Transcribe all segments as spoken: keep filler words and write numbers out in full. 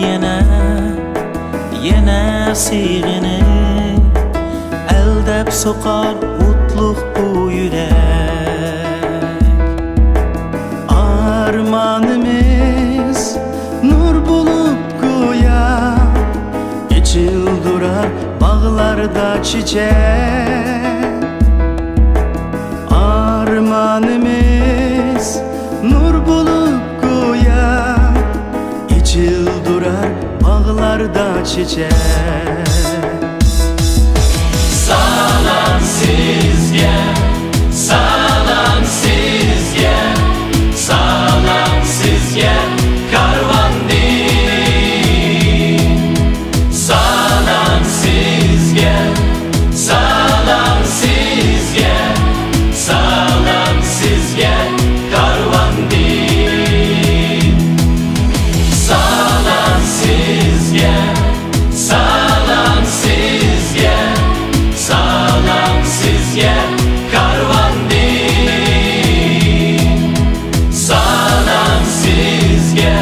يەنە، يەنە سېغىنىپ، ئەلدەپ سوقار ئوتلۇق بۇ يۈرەك. ئارمانىمىز نۇر بولۇپ گويا، ئېچىلدۇرار باغلاردا چېچەك. ئارمانىمىز نۇر بولۇپ گويا، ئېچىلدۇرار باغلاردا چېچەك. سالام سىزگە، سالام سىزگە، سالام سىزگە، كارۋاندىن. سالام سىزگە، سالام سىزگە، سالام سىزگە، كارۋاندىن. سالام سىزگە، سالام سىزگە، سالام سىزگە، كارۋاندىن. سالام سىزگە،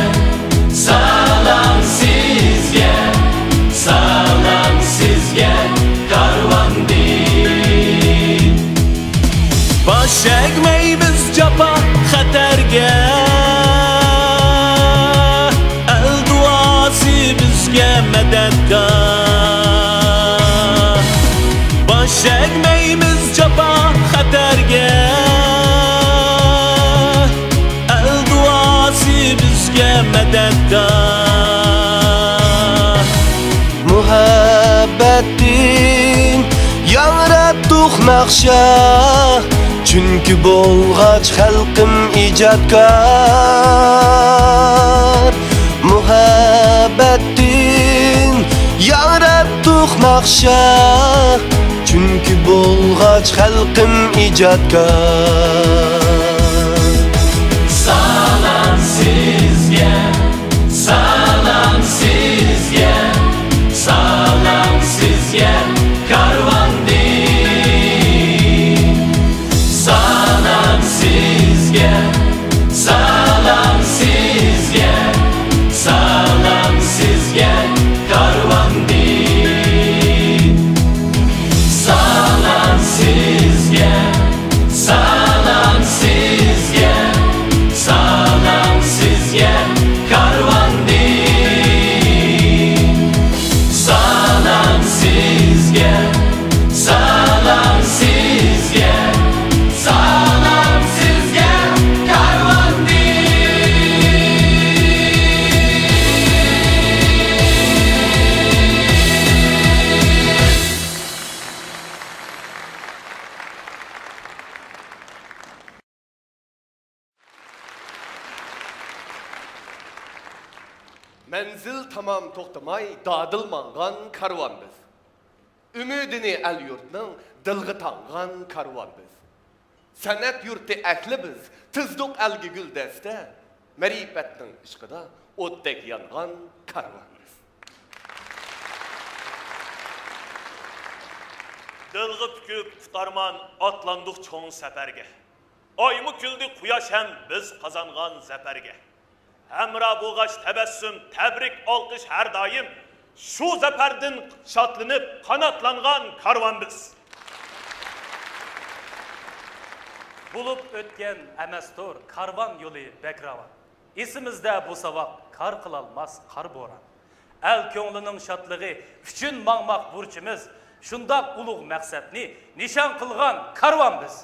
سالام سىزگە، سالام سىزگە، كارۋاندىن. باش ئەگمەيمىز جاپا خەتەرگە، ئەل دۇئاسى بىزگە مەدەتكار. باش ئەگمەيمىز جاپا خەتەرگە، ئەل دۇئاسى بىزگە مەدەتكار. مۇھەببەتتىن ياڭراتتۇق ناخشا، چۈنكى بولغاچ خەلقىم ئىجادكار. مۇھەببەتتىن ياڭراتتۇق ناخشا، چۈنكى بولغاچ خەلقىم ئىجادكار. سالام سىزگە، سالام سىزگە، سالام سىزگە، كارۋاندىن. سالام سىزگە، سالام سىزگە، سالام سىزگە، كارۋاندىن. سالام سىزگە، سالام سىزگە، سالام سىزگە، كارۋاندىن. سالام سىزگە، سالام سىزگە، سالام سىزگە، كارۋاندىن. مەنزىل تامام توختىماي دادىل ماڭغان كارۋان بىز. ئۈمىدىنى ئەل-يۇرتنىڭ دىلغا تاڭغان كارۋان بىز. سەنئەت يۇرتى ئەھلى بىز، تىزدۇق ئەلگە گۈلدەستە. مەرىپەتنىڭ ئىشقىدا ئوتتەك يانغان كارۋان بىز. دىلغا پۈكۈپ پۇت-ئارمان، ئاتلاندۇق چوڭ سەپەرگە. ئايمۇ كۈلدى، قۇياش ھەم بىز قازانغان زەپەرگە. ھەمراھ بولغاچ تەبەسسۇم، تەبرىك، ئالقىش ھەر دائىم. شۇ زەپەردىن شادلىنىپ، قاناتلانغان كارۋان بىز. بولۇپ ئۆتكەن ئەمەستۇر كارۋان يولى بەك راۋان. ئېسىمىزدە بۇ ساۋاق، كار قىلالماس قار بوران. ئەل كۆڭلىنىڭ شادلىقى ئۈچۈن ماڭماق بۇرچىمىز. شۇنداق ئۇلۇغ مەقسەتنى نىشان قىلغان كارۋان بىز.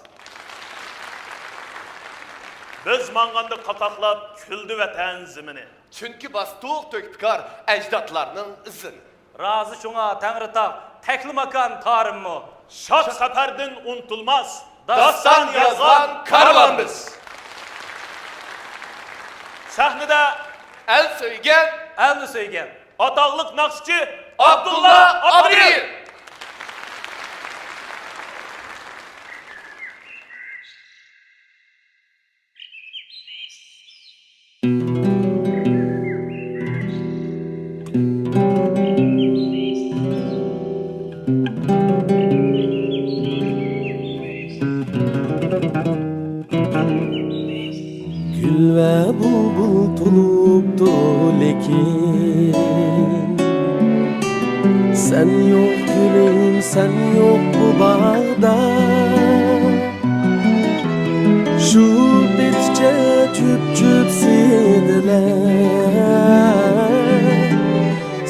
بىز ماڭغاندا قاقاقلاپ كۈلدى ۋەتەن زېمىنى. چۈنكى باستۇق تۆھپىكار ئەجدادلارنىڭ ئىزىنى. رازى شۇڭا تەڭرىتاغ، تەكلىماكان تارىممۇ. شاد سەپەردىن ئۇنتۇلماس داستان يازغان كارۋان بىز. سەھنىدە ئەل سۆيگەن، ئەلنى سۆيگەن ئاتاقلىق ناخشىچى ئابدۇللا ئابدۇللا ئابدۇرېھىم. گۈل ۋە بۇلبۇل تولۇپتۇ لېكىن، سەن يوق گۈلۈم، سەن يوق بۇ باغدا. شۇ بېتىچە جۈپ-جۈپ سىدىلەر.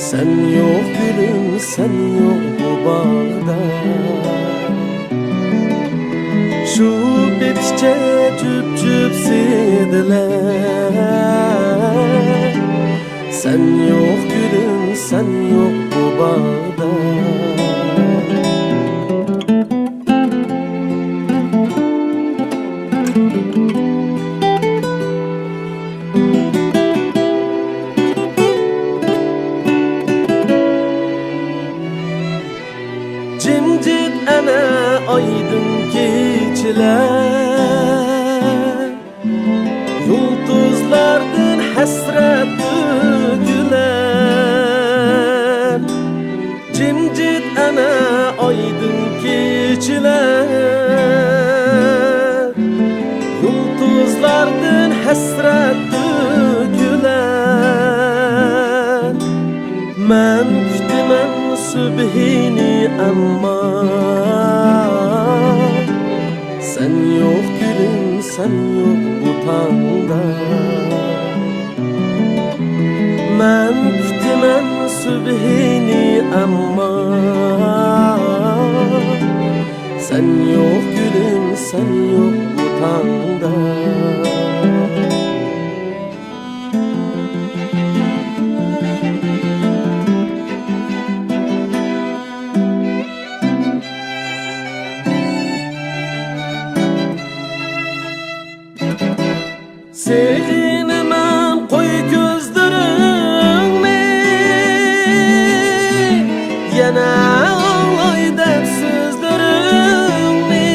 سەن يوق گۈلۈم، سەن يوق بۇ باغدا. شۇ بېتىچە جۈپ-جۈپ سىدىلەر. سەن يوق گۈلۈم، سەن يوق بۇ باغدا. جىمجىت ئەنە ئايدىڭ كېچىلەر. يۇلتۇزلاردىن ھەسرەت تۆكۈلەر. جىمجىت ئەنە ئايدىڭ كېچىلەر. يۇلتۇزلاردىن ھەسرەت تۆكۈلەر. مەن كۈتىمەن سۈبھىنى ئەمما، سەن يوق گۈلۈم، سەن يوق بۇ تاڭدا. مەن كۈتىمەن سۈبھىنى ئەمما، سەن يوق گۈلۈم، سەن يوق بۇ تاڭدا. سېغىنىمەن قوي كۆزلىرىڭنى، يەنە ئاڭلاي دەپ سۆزلىرىڭنى.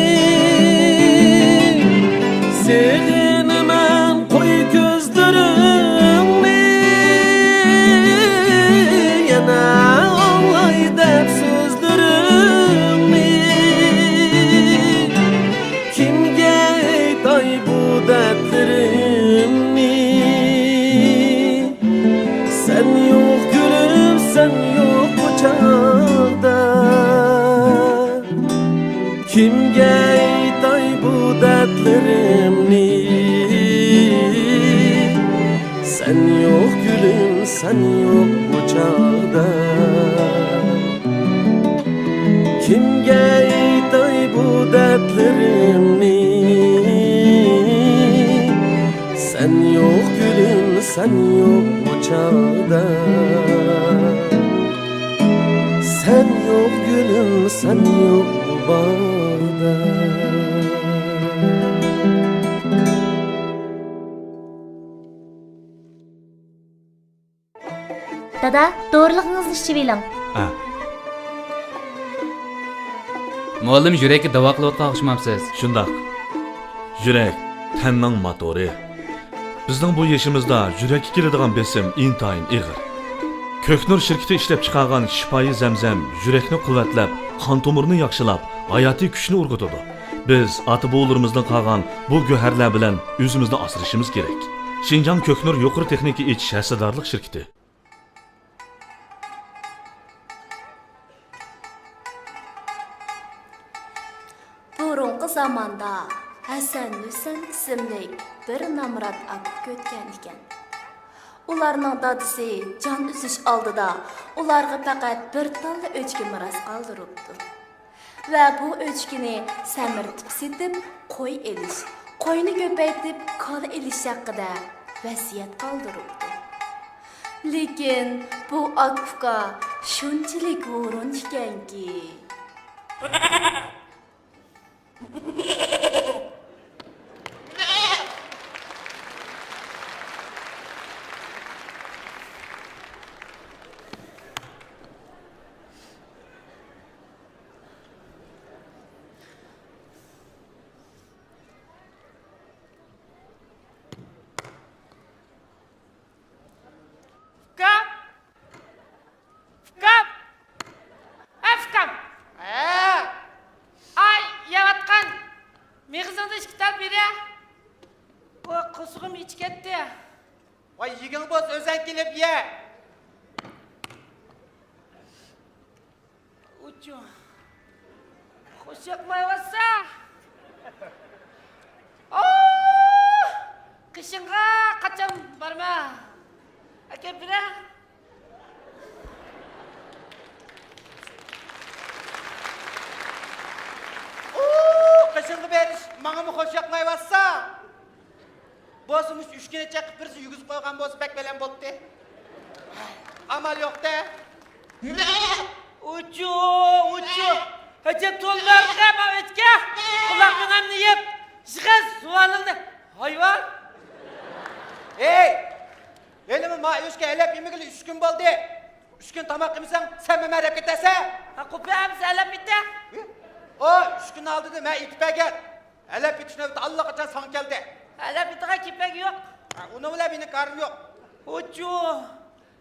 سېغىنىمەن قوي كۆزلىرىڭنى، يەنە ئاڭلاي دەپ سۆزلىرىڭنى. كىمگە ئېيتاي بۇ دەردلىرىمنى؟ سەن يوق گۈلۈم، سەن يوق قۇچاقدا. كىمگە ئېيتاي بۇ دەردلىرىمنى؟ سەن يوق گۈلۈم، سەن يوق بۇ چاغدا. كىمگە ئېيتاي بۇ دەردلىرىمنى؟ سەن يوق گۈلۈم، سەن يوق بۇ چاغدا. سەن يوق گۈلۈم، سەن يوق بۇ باغدا. دادا، دورىلىقىڭىزنى ئىچىۋېلىڭ. ئا. مۇئەللىم يۈرەككە داۋا قىلىۋاتقان ئوخشىمامسىز؟ شۇنداق. يۈرەك تەننىڭ موتورى. بىزنىڭ بۇ يېشىمىزدا يۈرەككە كېلىدىغان بېسىم ئىنتايىن ئېغىر. كۆكنۇر شىركىتى ئىشلەپچىقارغان شىپايى زەمزەم يۈرەكنى قۇۋۋەتلەپ، قان تومۇرىنى ياخشىلاپ، ھاياتىي كۈچنى ئۇرغۇتىدۇ. بىز ئاتا-بوۋىلىرىمىزدىن قالغان بۇ گۆھەرلەر بىلەن ئۆزىمىزنى ئاسرىشىمىز كېرەك. شىنجاڭ كۆكنۇر يۇقىرى تېخنىكا ئېچىش ھەسسىدارلىق شىركىتى. بۇرۇنقى زاماندا ھەسەن ھۈسەن ئىسىملىك بىر نامرات ئاكا-ئۇكا ئۆتكەن ئىكەن. ئۇلارنىڭ دادىسى جان ئۈزۈش ئالدىدا ئۇلارغا پەقەت بىر تاللا ئۆچكە مىراس قالدۇرۇپتۇ. ۋە بۇ ئۆچكىنى سەمرىتىپ سېتىپ، قوي ئېلىش، قوينى كۆپەيتىپ، كالا ئېلىش ھەققىدە ۋەسىيەت قالدۇرۇپتۇ. لېكىن بۇ ئاكا-ئۇكا شۇنچىلىك ھۇرۇن ئىكەنكى. ئۇكام! ئۇكام! ئەي، ئۇكام! ھە؟ ئاي، يەۋاتقان مېغىزىڭدىن ئىككى تال بېرە. ۋاي، قورسىقىم ئېچىپ كەتتى. ۋاي، يېگىن بولسا ئۆزەڭ كېلىپ يە. خوش ياقمايۋاتسا. ئوھ! قېشىڭغا قاچان بارما. ئەكەپ بېرە. ئوھ! قېشىڭغا بېرىش ماڭىمۇ خوش ياقمايۋاتسا. بولسا مۇشۇ ئۈچ كۈنى چېقىپ بىرسى يۈگۈزۈپ قويغان بولسا بەك بەلەن بولاتتى. ئامال يوق-دە. ئۇچۇ، ئۇچۇ. ھەجەپ تولمارغا ما ئۆچكە. قۇلاقنىڭ ئەمنى يەپ. يىغىز زۇۋانىڭنى. ھايۋان. ھەي! ھېلىمۇ ما ئۆچكە ھەلەپ يېمىگىلى ئۈچ كۈن بولدى. ئۈچ كۈن تاماق يېمىسەڭ، سەنمۇ مەن ھەلەپ كېتەرسەن. ھە، قوپى ئەمىسە ھەلەپ يېتە. ئۇ ئۈچ كۈن ئالدىدا مەن ئېيتىپ بەرگەن. ھەلەپ يېتىش نۆۋىتى ئاللىقاچان ساڭا كەلدى. ھەلەپ يېتىدىغان كېپەك يوق. ھە، ئۇنىڭ بىلەن مېنىڭ كارىم يوق. ئۇچۇ.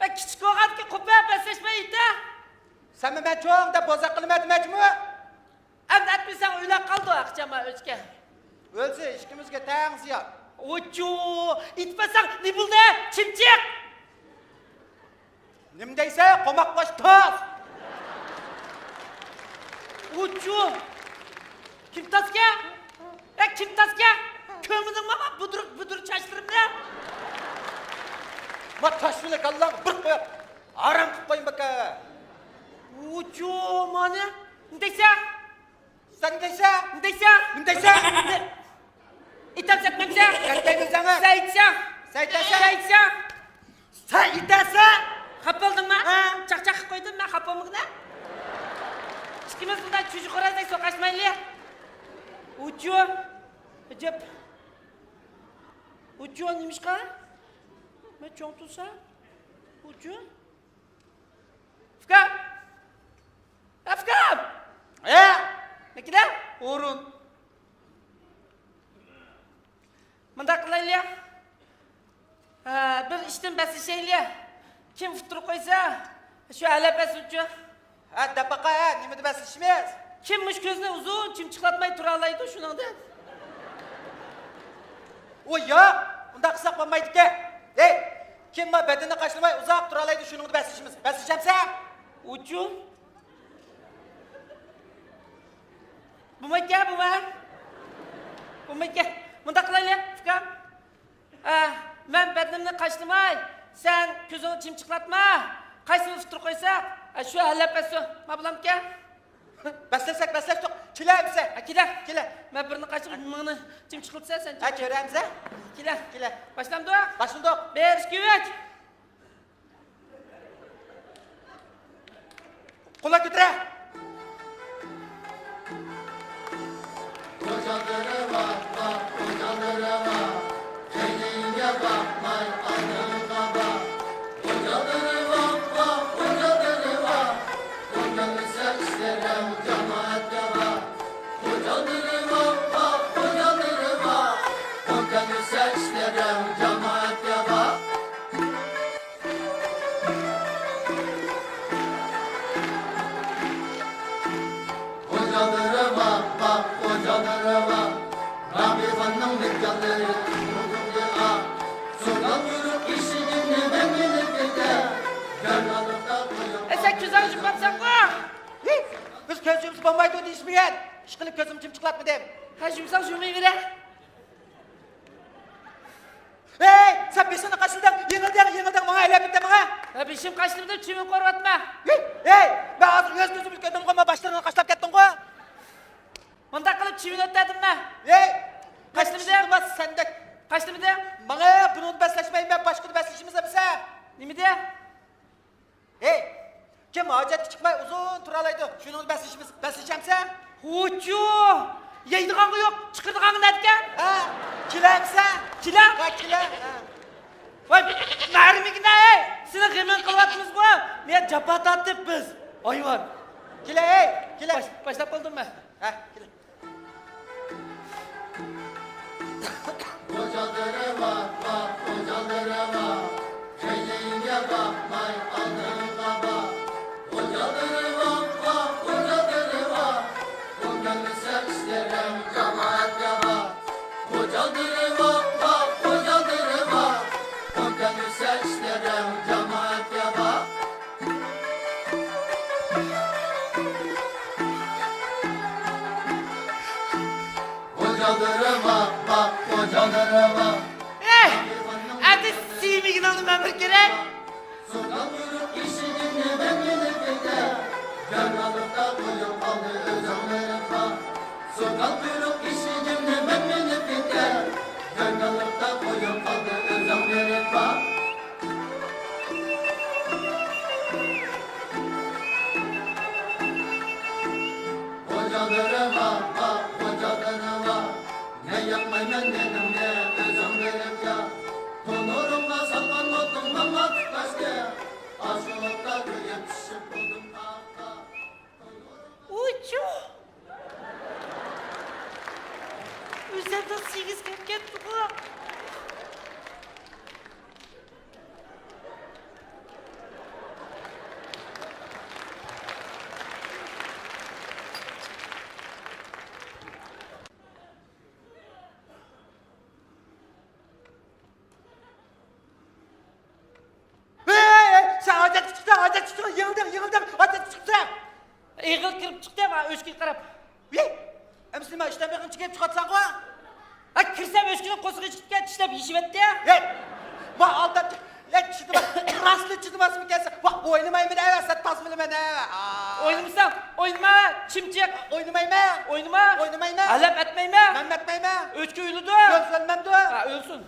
ھە، كىچىك بولغاندىكىن قوپى بەسلەشمەي يېتە. سەنمۇ مەن چوڭ دەپ بوزەك قىلىمەن دېمەكچىمۇ؟ ئەمدى ئەتمىسەڭ ئۆلەپ قالىدۇ ئاقچام ئۆچكە. ئۆلسە ئىككىمىزگە تەڭ زىيان. ئۇچۇ، ئېيتمىساڭ نېمە بولدى، چىمچىق؟ نېمە دەيسەن، قوماق باش تاس! ئۇچۇ، كىم تاسكەن؟ ئە، كىم تاسكەن؟ كۆرمىدىڭمۇ ما بۇدرۇق بۇدۇر چاچلىرىمنى؟ ما تاشۋىلى كاللاڭ بىر قويۇپ، ھارام قىلىپ قويۇڭ بەكە. ئۇچۇ، مانى نېمە دەيسەن؟ سەن دەيسەن؟ نېمە دەيسەن؟ نېمە دەيسەن؟ ئېيتامسەن، ئېيتمامسەن؟ سەن دەيمەن ساڭا. سەن ئېيتسەن. سەن ئېيتسەن. سەن ئېيتسەن. سەن ئېيتەرسەن. خاپا بولدۇڭما؟ ھە. چاقچاق قىلىپ قويدۇم مەن، خاپا بولمىغىنە. ئىككىمىز بۇنداق چۈجە خورازدەك سوقۇشمايلى. ئۇچۇ. ئەجەب. ئۇچۇ، نېمىشقا؟ مەن چوڭ تۇرسام. ئۇچۇ. ئۇكام! ئۇكام! ھە؟ نەكىدە؟ ئورۇن. مۇنداق قىلايلى. ھە، بىر ئىشتىن بەسلىشەيلى. كىم ئۇتتۇرۇپ قويسا، شۇ ھەلەپ ئەسلىچۇ. ھە، دەپ باقاي، ھە، نېمىدە بەسلىشىمىز؟ كىم مۇشۇ كۆزىنى ئۇزۇن چىمچىقلاتماي تۇرالايدۇ، شۇنىڭدىن. ئۇ ياق، ئۇنداق قىلساق بولمايدىكەن. ھەي، كىم ما بەدىنىنى قاشلىماي ئۇزاق تۇرالايدۇ، شۇنىڭدا بەسلىشىمىز. بەسلىشەمسەن؟ ئۇچۇ. بولمايدىكەن، بۇ ما. بولمايدىكەن. مۇنداق قىلايلى، ئۇكام. ئە، مەن بەدىنىمنى قاشلىماي، سەن كۆزۈڭنى چىمچىقلاتما. قايسىنى ئۇتتۇرۇپ قويسا، ئە، شۇ ھەلەپ بەسسۇن. ما بولامدىكەن؟ بەسلەشسەك، بەسلەشتۇق. كېلە ئەمسە. ھە، كېلە. كېلە. مەن بىرنى قاچىلاپ، مېڭىنى چىمچىقلىتىسەن سەن. ھە، كۆرەمسە. كېلە. كېلە. باشلامدۇق؟ باشلىدۇق. بىر، ئىككى، ئۈچ. قوللار كۆتۈرە! قوجالىرى ۋاھ ۋاھ، قوجالىرى ۋاھ، كەينىڭگە باقماي ئالدىڭغا باق. قوجالىرى ۋاھ ۋاھ، قوجالىرى ۋاھ، ئۇ كەلمىسە ئىشلىرىڭ جامائەتكە باق. قوجالىرى ۋاھ ۋاھ، قوجالىرى ۋاھ، ئۇ كەلمىسە ئىشلىرىڭ جامائەتكە باق. خوجالىرى ۋاھ ۋاھ، خوجالىرى ۋاھ، رابىخاننىڭ مېھمانلىرى ئۇلۇغ ئاھ. سۇلتان بۇيرۇق ئېشىكىمنى مەن بىلىپ كېتەي. دەريالىقتا قويۇپ. ئە، سەن كۆزۈڭنى يۇمۇپسەنغۇ؟ ھى، بىز كۆز يۇمسا بولمايدۇ دېيىشمىگەن. ئىشقىلىپ كۆزۈمنى چىمچىقلاتمىدىم. ھە، يۇمساڭ يۇمۇۋېرە. ھەي، سەن بېشىڭنى قاشلىدىڭ، يېڭىلدىڭ، يېڭىلدىڭ، ماڭا ئەيلەپ كېتە، ماڭا. ھە، بېشىم قاشلىمىدىم، چىۋىن قورۇۋاتما. ھەي، ھەي، مەن ھازىر ئۆز كۆزۈم بىلەن كۆردۈمغۇ، مەن باشلىرىڭنى قاشلاپ كەتتىڭغۇ. مۇنداق قىلىپ چىۋىن ئۆتەدىم مەن. ھەي، قاشلىمىدىم. قاشلىما سەندەك. قاشلىمىدىم. ماڭا بۇنىڭدا بەسلەشمەيمەن، باشقىدا بەسلىشىمىز ئەمىسە. نېمىدە؟ ھەي، كىم ھاجەتكە چىقماي ئۇزۇن تۇرالايدۇ، شۇنىڭدا بەسلىشىمىز، بەسلىشەمسەن؟ ھۇچۇ! يەيدىغانغا يوق، چىقىرىدىغانغا نەدىكەن؟ ھە، كېلەمسەن؟ كېلە. ھە، كېلە. ھە. ۋاي، مەرمىگىنە، ھەي! سېنىڭ غېمىڭ قىلىۋاتىمىزغۇ؟ مەن جاپا تارتىپ بىز، ھايۋان. كېلە، ھەي، كېلە. باش-، باشلاپ بولدۇم مەن. ھە، كېلە. خوجالىرى ۋاھ ۋاھ، خوجالىرى ۋاھ، كەينىڭگە باقماي ئالدىڭغا باق. خوجالىرى ۋاھ ۋاھ، خوجالىرى ۋاھ، ئۇ كەلمىسە ئىشلىرىڭ جامائەتكە باق. خوجالىرى ۋاھ ۋاھ، خوجالىرى ۋاھ، ئۇ كەلمىسە ئىشلىرىڭ جامائەتكە باق. ئەي، ئەتە سىيمىگىنىڭنى مەن بىر كۆرەي. ئۇچۇ! ئۆزەمنىڭ سىيگىسى كەپ كەتتىغۇ. ھەي، ھەي، ھەي، سەن ھاجەتكە چىقساڭ، ھاجەتكە چىقساڭ، يېڭىلدىڭ، يېڭىلدىڭ، ھاجەتكە چىقساڭ. ئېغىل كىرىپ چىقتى، ما ئۆچكىگە قاراپ. ۋىي، ئەمىسە نېمە، ئىشتان بېقىنى چېكىپ چىقىۋاتساڭغۇ؟ ھە، كىرسەم ئۆچكىنىڭ قورسىقى چىقىپ كەتتى، چىشلەپ يېشىۋەتتى. ھەي، ما ئالداپ، ھەي، چىدىماس، راستلا چىدىماسمىكەنسەن؟ ۋا، ئوينىمايمەن ھە، سەن تاز بىلىمەن ھە. ئا. ئوينىمىساڭ، ئوينىما، چىمچىق. ئوينىمايمەن. ئوينىما. ئوينىمايمەن. ئەلەپ ئەتمەيمەن. مەن ئەتمەيمەن. ئۆچكە ئۆلىدۇ. ئۆلسە ئۆلمەمدۇ؟ ھە، ئۆلسۇن.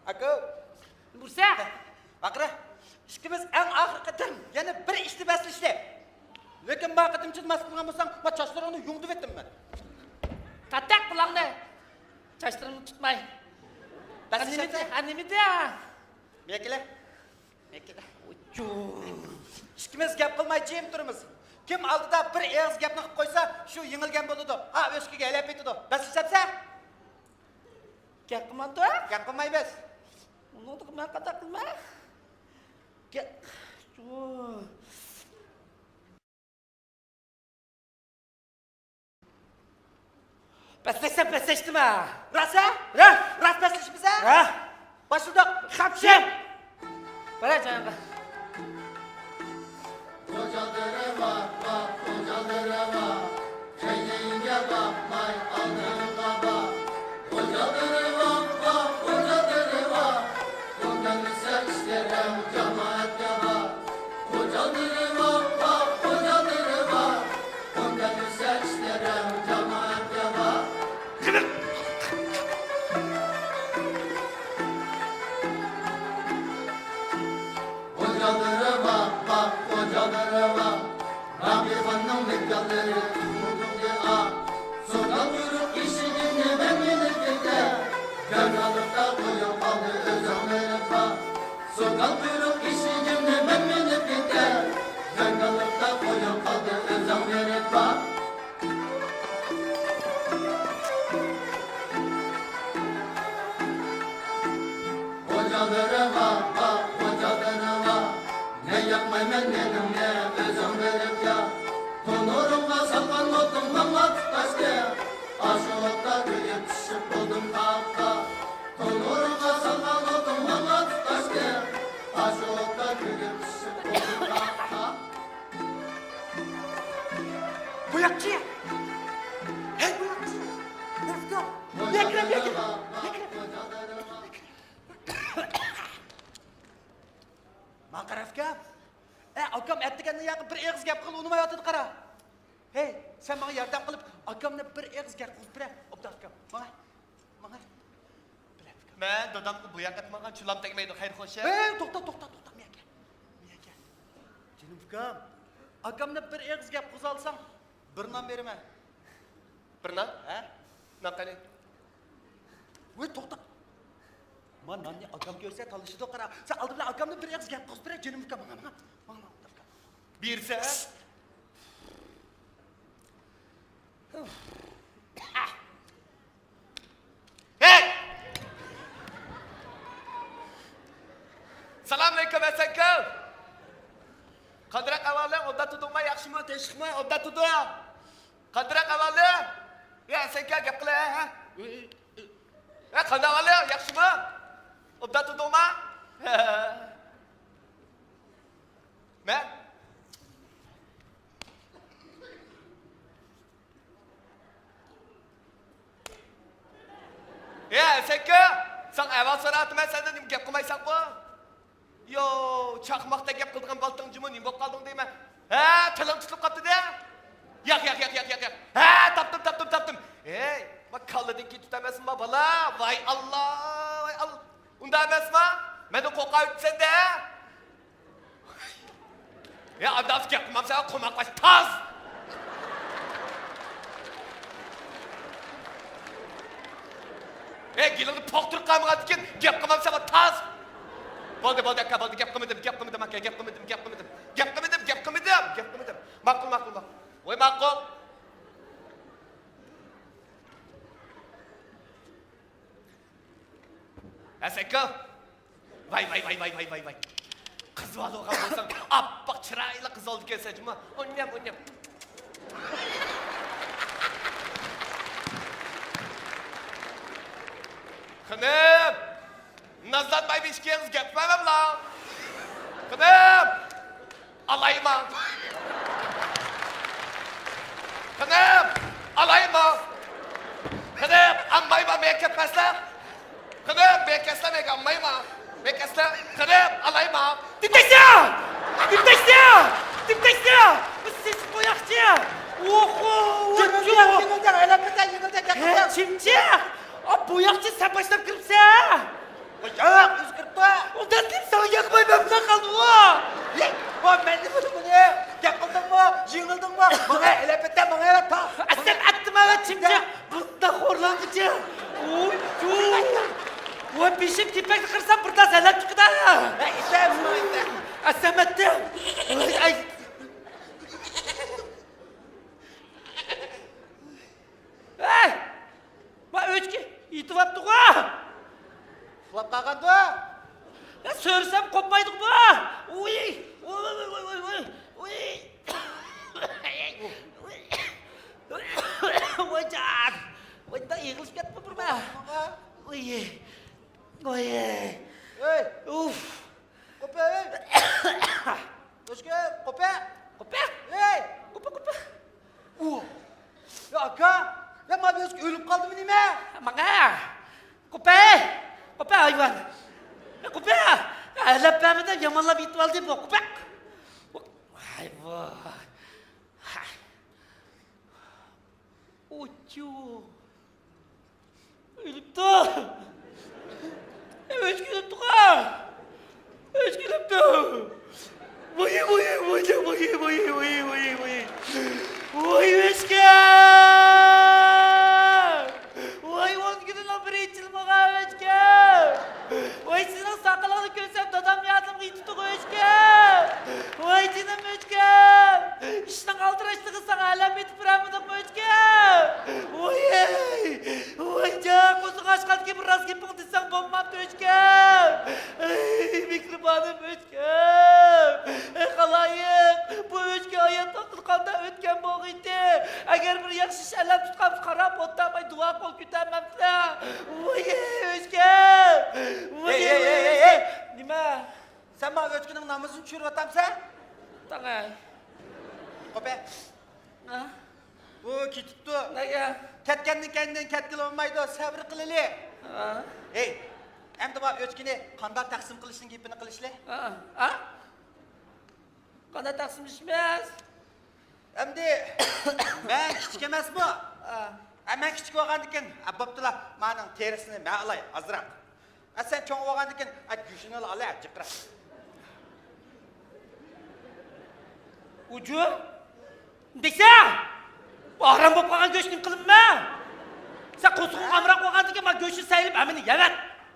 ئاكا، ۋاقىرا، ئىككىمىز ئەڭ ئاخىرقى قېتىم يەنە بىر ئىشتا بەسلىشتى. لېكىن ما قېتىمچە ماس قىلغان بولساڭ، ما چاچلىرىڭنى يۇڭدۇرۇۋېتىمەن. تاتاق قۇلاڭنى. چاچلىرىمنى تۇتماي. بەسلىشەمسەن؟ ھە، نېمىدە؟ مېكىلە. مېكىلە. ئىككىمىز گەپ قىلماي جىم تۇرىمىز. كىم ئالدىدا بىر ئېغىز گەپنى قىلىپ قويسا، شۇ يېڭىلگەن بولىدۇ. ھا، ئۆچكىگە ئەلەپ ئېتىدۇ. بەسلىشەمسەن؟ گەپ قىلمامدۇ؟ گەپ قىلمايمىز. ئۇنىڭدىن مەن قانداق قىلماي؟ گەپ. بەسلەشمىز، بەسلەشتىمە. راست ھە؟ راست. راست بەسلىشىمىز ھە؟ ھە. باشلىدۇق. خاپشىم. بارە جايىڭغا. بوياقچى! ھەي، بوياقچى! نېفىكا! بېكىرە، بېكىرە! بېكىرە! ماڭا قارا ئۇكام. ئە، ئاكام ئەتىگەندىن ياقى بىر ئېغىز گەپ قىلغىلى ئۇنىمايۋاتىدۇ قارا. ھەي، سەن ماڭا ياردەم قىلىپ، ئاكامنى بىر ئېغىز گەپ قىلغۇزۇپ بېرە، ئوبدان ئۇكام. ماڭا، ماڭا. بىلە ئۇكام. مەن دادامغا بوياق ئەتمىغان چۇلام تەگمەيدۇ، خەير خوش. ھەي، توختا، توختا، توختا، مەن كەل. مەن كەل. جېنىم ئۇكام، ئاكامنى بىر ئېغىز گەپ قىلغۇزالىساڭ، بىر نان بېرىمەن. بىر نان؟ ھە؟ نان قېنى؟ ۋاي، توختا. ما ناننى ئاكام كۆرسە تالىشىدۇ، قارا. سەن ئالدى بىلەن ئاكامنى بىر ئېغىز گەپ قىلغۇزۇپ بېرە، جېنىم ئۇكام، ماڭا، ماڭا، ماڭا، ماڭا، ئۇكام. بېرسە؟ ھەي! سالام ئەلەيكۇم، ھەسەنكا. قانداق ئەھۋالىڭ؟ ئوبدان تۇردۇڭما؟ ياخشىمۇ؟ تىنچلىقمۇ؟ ئوبدان تۇردۇڭ؟ قانداق ئەھۋالىڭ؟ يا، ھەسەنكا، گەپ قىلە، ھە؟ ھە، قانداق ئەھۋالىڭ؟ ياخشىمۇ؟ ئوبدان تۇردۇڭما؟ مەن. ھە، سەنكى؟ ساڭا ئەھۋال سوراۋاتىمەن، سەندىن نېمە گەپ قىلمايسەنغۇ؟ يو، چاقماقتا گەپ قىلىدىغان بالىتىڭ جۇمۇ، نېمە بولۇپ قالدىڭ دەيمەن. ھە، تىلىڭ تۇتۇلۇپ قاپتۇ-دە. ياق، ياق، ياق. ھە، تاپتىم، تاپتىم، تاپتىم. ھەي، ما كاللىدىن كېتىپ ئەمەسمۇ، بالا؟ ۋاي ئاللا، ۋاي ئاللا. ئۇنداق ئەمەسما؟ مەندىن قورقۇۋاتىسەن-دە. يا، ئانداق گەپ قىلمامسەن، قوماق باش تاز! ھەي، گېلىڭنى پوقتۇرۇپ قالمىغاندىكىن گەپ قىلمامسەن، تاز! بولدى، بولدى، ئاكا، بولدى، گەپ قىلمىدىم، گەپ قىلمىدىم، ئاكا، گەپ قىلمىدىم، گەپ قىلمىدىم، گەپ قىلمىدىم، گەپ قىلمىدىم، گەپ قىلمىدىم. ماقۇل، ماقۇل، ماقۇل. ۋاي، ماقۇل. ھەسەكە! ۋاي، ۋاي، ۋاي. قىز بالا بولغان بولساڭ، ئاپئاق چىرايلىق قىز بولىدىكەنسەن جۇمۇ. ئويناپ، ئويناپ. خېنىم! نازلانماي بېشىكىڭىز گەپ قىلماڭلار. خېنىم! ئالايما. خېنىم، ئالايما. خېنىم، ئالمايما، مەن كەتمەسلەر. خېنىم، مەن كەتسە، مەن ئالمايما. مەن كەتسە، خېنىم، ئالايما. دىپتەكسىيا! دىپتەكسىيا! دىپتەكسىيا! بۇ سېسىق بوياقچى. ئوخو، يېڭىلدى، ئوچۇ. يېڭىلدى، ئەلەمبەتە، يېڭىلدى، يېڭىلدى. ھە، چىمچى. ئا، بوياقچى، سەن باشلاپ كىرىپسەن. ياق، ئۆزى كىرىپتۇ. ئۇنداق دەپ ساڭا ياقماي مەن بىلەن قالدىغۇ. ۋا مەن نېمە بۇنى؟ گەپ قىلدىڭمۇ؟ يېڭىلدىڭمۇ؟ ماڭا ئەلەپەتە، ماڭا ئەلەپە. ئەسلەپ ئەتتىم ئەۋە چىمچە. بۇنداق خورلانغۇچە. ۋوي، ۋوي. ۋا بېشىم تېپەكنى قىرسام بىر تاس ئەلەپ چىقىدۇ. ئەسلەپ ئەتتىم. ھەي! ما ئۆچكە يېتىۋاپتىغۇ! ئۇخلاپ قالغاندۇ؟ يا سۆرىسەم قوپمايدىغۇ بۇ! ئۇي! ئۇي! ۋاي جان! ۋاي، ئېغىلىشىپ كەتتىمۇ بىر ما؟ ئۇي! ۋاي! ھەي! ئۇف! قوپە، ھەي! ئۆچكە، قوپە! قوپە! ھەي! قوپە، قوپە! ئۇ! يا ئاكا! يا ماۋۇ ئۆچكە ئۆلۈپ قالدىمۇ نېمە؟ ماڭا! قوپە! قوپە ھايۋان! قوپە! ئەلەپ بەرمىدىم، يامانلاپ يېتىۋالدى بۇ قوپە! ھايۋان! ئوچۇ! ئۆلۈپتۇ! ئۆچكە ئۆلۈپتۇغۇ! ئۆچكە ئۆلۈپتۇ! ۋاي، ۋاي، ۋاي، ۋاي. ۋاي، ئۆچكە! ۋاي، ئون كۈننىڭ بىرى ئېچىلمىغان ئۆچكە! ۋاي، سېنىڭ ساقىلىڭنى كۆرسەم، دادام يادىمغا يېتىپتۇغۇ ئۆچكە! ۋاي، جېنىم ئۆچكە! ئىشنىڭ ئالدىراشلىقى ساڭا ئەلەم ئېيتىپ بېرەلمىدۇقمۇ ئۆچكە؟ ۋاي، ۋاي جان، قوزۇڭ ئاچقاندىكىن بىر راست گېپىڭ دېسەڭ بولمامتى ئۆچكە؟ ئەي، مېھرىبانىم ئۆچكە! ئەي، خالايىق، بۇ ئۆچكە ھايات ۋاقتىدا قانداق ئۆتكەن بولغىيتى؟ ئەگەر بىر ياخشى ئىش ئەلەم تۇتقان خاراب ئوتتاماي دۇئا قول كۆتەرمەمسىلەر؟ ۋاي، ئۆچكە! ۋاي، ھەي، ھەي، ھەي، ھەي، ھەي! نېمە؟ سەن ماڭا ئۆچكىنىڭ نامىزىنى چۈشۈرۈۋاتامسەن؟ تاڭاي. قوپە. ھە؟ بۇ كېتىپتۇ. نەگە؟ كەتكەندىن كەينىدىن كەتكىلى بولمايدۇ، سەۋر قىلىلى. ھە؟ ھەي، ئەمدى ماۋۇ ئۆچكىنى قانداق تەقسىم قىلىشنىڭ گېپىنى قىلىشلى. ھە؟ ھە؟ قانداق تەقسىملىشىمىز؟ ئەمدى مەن كىچىك ئەمەسمۇ؟ ھە. ھە، مەن كىچىك بولغاندىكىن، ھە، بوپتۇلا، مانىڭ تېرىسىنى مەن ئالاي، ئازراق. ھە، سەن چوڭ بولغاندىكىن، ھە، گۆشىنىلا ئالاي، ھە، جىقراق. ئۇجۇ؟ دېسە! بۇ ھارام بولۇپ قالغان گۆشنى قىلىمەن! سەن قورسىقىڭ ئامراق بولغاندىكىن، مانا گۆشنى سەيلىپ ھەممىنى يەۋەت!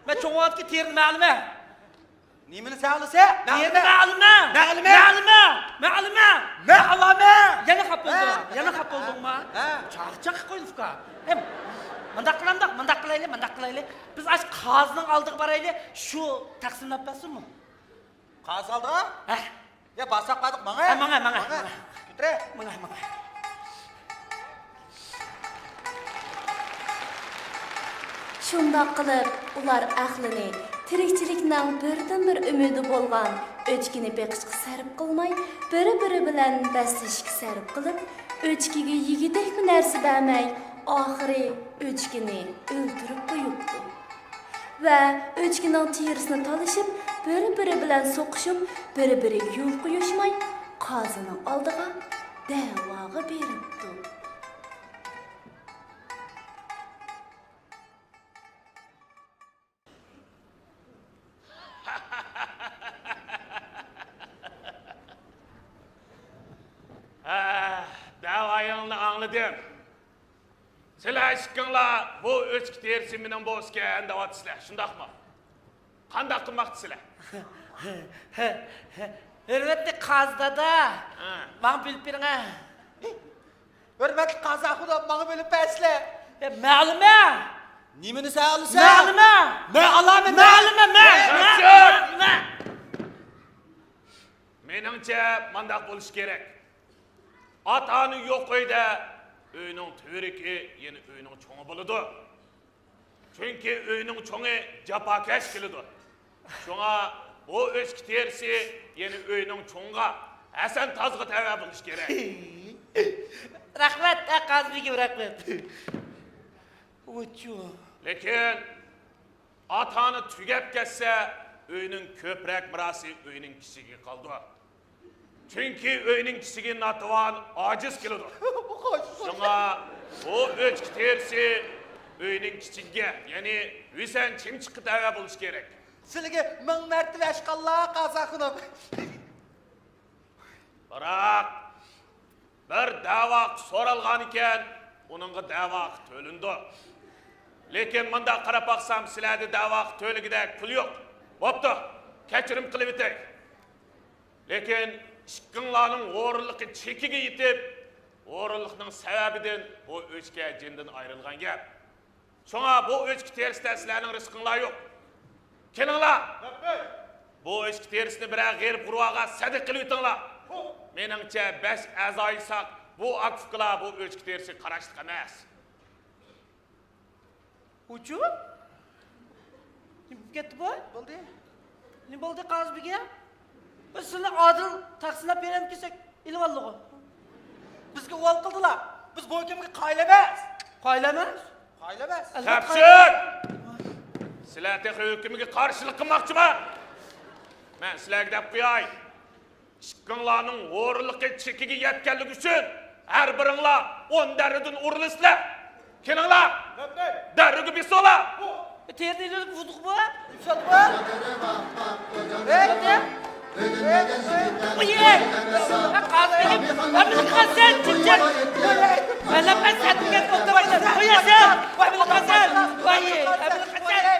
مەن چوڭ بولغاندىكىن تېرىنى مەن ئالىمەن! نېمىنى سەن ئالىسەن؟ مەن ئالىمەن! مەن ئالىمەن! مەن ئالىمەن! مەن ئالىمەن! مەن ئالىمەن! يەنە خاپا بولدۇڭ، ھە؟ يەنە خاپا بولدۇڭما؟ ھە؟ چاقچاق قويدۇق ئۇكا. ھەم، مۇنداق قىلامدۇق، مۇنداق قىلايلى، مۇنداق قىلايلى. بىز ئاشۇ قازىنىڭ ئالدىغا بارايلى، شۇ تەقسىملەپ بەرسۇنمۇ؟ قازى ئالدىغا؟ ھە. يا، بارساق باردۇق، ماڭە. ھە، ماڭە، ماڭە، ماڭە. ماڭە. كۆتۈرە. ماڭە، ماڭە. شۇنداق قىلىپ، ئۇلار ئەقلىنى تىرىكچىلىكنىڭ بىردىنبىر ئۈمىدى بولغان ئۆچكىنى بېقىشقا سەرپ قىلماي، بىر-بىرى بىلەن بەسلىشىشكە سەرپ قىلىپ، ئۆچكىگە يېگۈدەكمۇ نەرسە بەرمەي، ئاخىرى ئۆچكىنى ئۆلتۈرۈپ قويۇپتۇ. ۋە ئۆچكىنىڭ تېرىسىنى تالىشىپ، بىر-بىرى بىلەن سوقۇشۇپ، بىر-بىرىگە يول قويۇشماي، قازىنىڭ ئالدىغا دەۋاغا بېرىپتۇ. ھە، دەۋايىڭلارنى ئاڭلىدىم. سىلەر ئىككىڭلار بۇ ئۆچكە تېرىسى مېنىڭ بولسىكەن دەۋاتىسىلەر، شۇنداقمۇ؟ قانداق قىلماقچىسىلەر؟ ھۆرمەتلىك قازى دادا، ھە. ماڭا بۆلۈپ بېرىڭە. ھۆرمەتلىك قازى ئاخۇن، ماڭا بۆلۈپ بەرسىلە. ئە، مەلۇمە. نېمىنى سەن ئالىسەن؟ مەلۇمە. مەن ئالامەن، مەن. مەلۇمە، مەن. مەن، مەن، مەن. مېنىڭچە، مانداق بولۇشى كېرەك. ئاتا-ئانا يوق ئۆيدە ئۆينىڭ تۈۋرۈكى يەنە ئۆينىڭ چوڭى بولىدۇ. چۈنكى ئۆينىڭ چوڭى جاپاكەش كېلىدۇ. شۇڭا بۇ ئۆچكە تېرىسى يەنە ئۆينىڭ چوڭىغا، ھەسەن تازىغا تەۋە بولۇشى كېرەك. رەھمەت، ئە، قازى بېگىم، رەھمەت. ۋۇچۇ. لېكىن ئاتا-ئانا تۈگەپ كەتسە، ئۆينىڭ كۆپرەك مىراسى ئۆينىڭ كىچىكىگە قالىدۇ. چۈنكى ئۆينىڭ كىچىكى ناتىۋان، ئاجىز كېلىدۇ. خوش، خوش. شۇڭا بۇ ئۆچكە تېرىسى ئۆينىڭ كىچىكىگە، يەنى ھۈسەن چىمچىققا تەۋە بولۇشى كېرەك. سىلىگە مىڭ مەرتىۋە ئەشقاللا، قازاخۇنۇم. بىراق، بىر دەۋا ھەققى سورالغانىكەن، ئۇنىڭغا دەۋا ھەققى تۆلىنىدۇ. لېكىن مۇنداق قاراپ باقسام، سىلەردە دەۋا ھەققى تۆلىگۈدەك پۇل يوق. بوپتۇ، كەچۈرۈم قىلىۋېتەي. لېكىن ئىككىڭلارنىڭ ھۇرۇنلۇقى چېكىگە يېتىپ، ھۇرۇنلۇقنىڭ سەۋەبىدىن بۇ ئۆچكە جېنىدىن ئايرىلغان گەپ. شۇڭا بۇ ئۆچكە تېرىسىدە سىلەرنىڭ رىزقىڭلار يوق. كېلىڭلار! بۇ ئۆچكە تېرىسىنى بىرەر غېرىب غۇرۋاغا سەدىقە قىلىۋېتىڭلار. مېنىڭچە، بەش ئەزايىساق، بۇ ئاكا-ئۇكىلار بۇ ئۆچكە تېرىسىگە قاراشلىق ئەمەس. ۋۇچۇ؟ نېمە بولۇپ كەتتى بۇ؟ بولدى. نېمە بولدى، قازى بېگىم؟ بىز سىلىنى ئادىل تەقسىملەپ بېرەمكىسەك، ئېلىۋالدىغۇ. بىزگە ئۇۋال قىلدىلا. بىز بۇ ھۆكۈمگە قايىل ئەمەس. قايىل ئەمەس؟ قايىل ئەمەس. ئەلۋەتتە، تەپشۈر! قايىل. سىلەر تېخى ھۆكۈمگە قارشىلىق قىلماقچىما؟ مەن سىلەرگە دەپ قوياي. ئىككىڭلارنىڭ ھۇرۇنلۇقى چېكىگە يەتكەنلىكى ئۈچۈن ھەر بىرىڭلار ئون دەررىدىن ئۇرۇلىسىلەر. كېلىڭلار! دەررىگە بېسىڭلار! تېرىنى ئېلىپ بۇزدۇق بۇ. يۇمشاتما! ھەي! قويۇڭ! قازى بېگىم! ھەممىنى قىلىسەن! چىمچىق! مەن ھەممە سەتكەن توختىمايسەن! قويۇڭ سەن! ھەممىنى قىلىسەن! ۋاي! ھەممىنى قىلىسەن!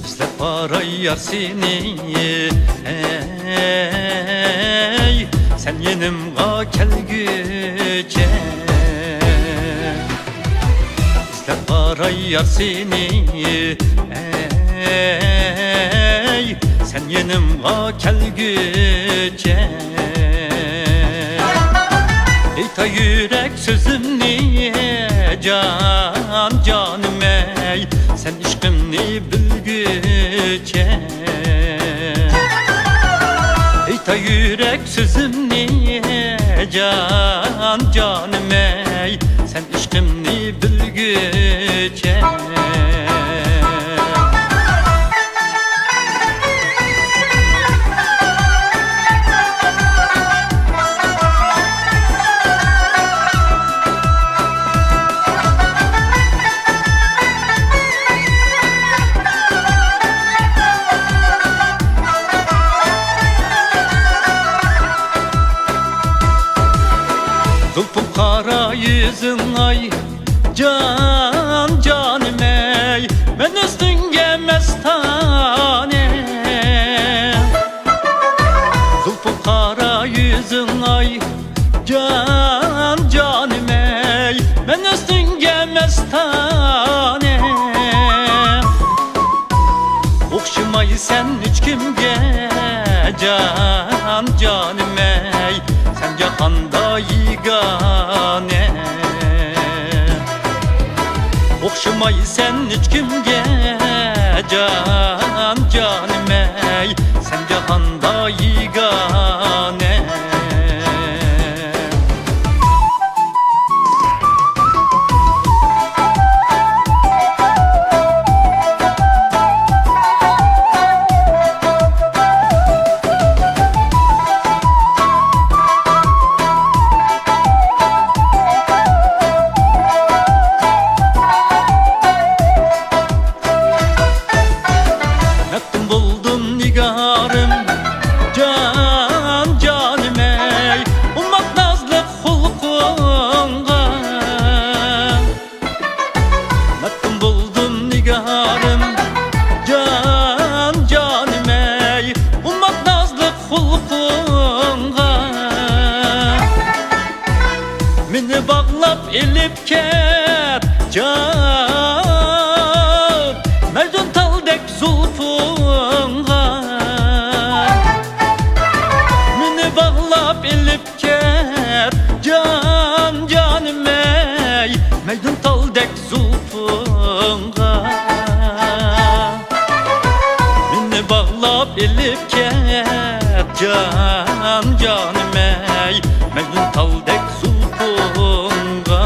ئىزدەپ باراي يار سېنى، ئەي، سەن يېنىمغا كەلگۈچە. ئىزدەپ باراي يار سېنى، ئەي، سەن يېنىمغا كەلگۈچە. ئېيتاي يۈرەك سۆزۈمنى، جان جانىم ئەي، سەن ئىشقىمنى بىلگۈچە. ئېيتاي يۈرەك سۆزۈمنى، جان جانىم ئەي، سەن ئىشقىمنى بىلگۈچە. يۈزۈڭ ئاي، جان جانىمەي، مەن ئۆزۈڭگە مەستانە. زۇلپۇ قارا يۈزۈڭ ئاي، جان جانىمەي، مەن ئۆزۈڭگە مەستانە. ئوخشىمايسەن ھېچكىمگە، جان جانىمەي، سەن جاھاندا يېگانە. ئوخشىمايسەن ھېچكىمگە، جان جانىمەي، سەن جاھاندا يېگانە. مەپتۇن بولدۇم نىگارىم، جان جانىمەي، ئوماق نازلىق خۇلقۇڭغا. مەپتۇن بولدۇم نىگارىم، جان جانىمەي، ئوماق نازلىق خۇلقۇڭغا. مېنى باغلاپ ئېلىپ كەت، جان، مەجنۇن تالدەك زۇلپۇڭغا. مېنى باغلاپ ئېلىپ كەت، جان جانىمەي، مەجنۇن تالدەك زۇلپۇڭغا. مېنى باغلاپ ئېلىپ كەت، جان جانىمەي، مەجنۇن تالدەك زۇلپۇڭغا.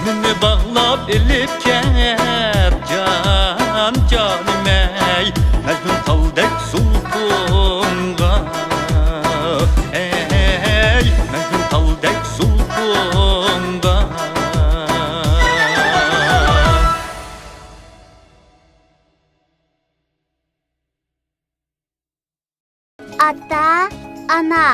مېنى باغلاپ ئېلىپ كەت، جان جانىمەي، مەجنۇن تالدەك زۇلپۇڭغا. ھەي، مەجنۇن تالدەك زۇلپۇڭغا. ئاتا، ئانا،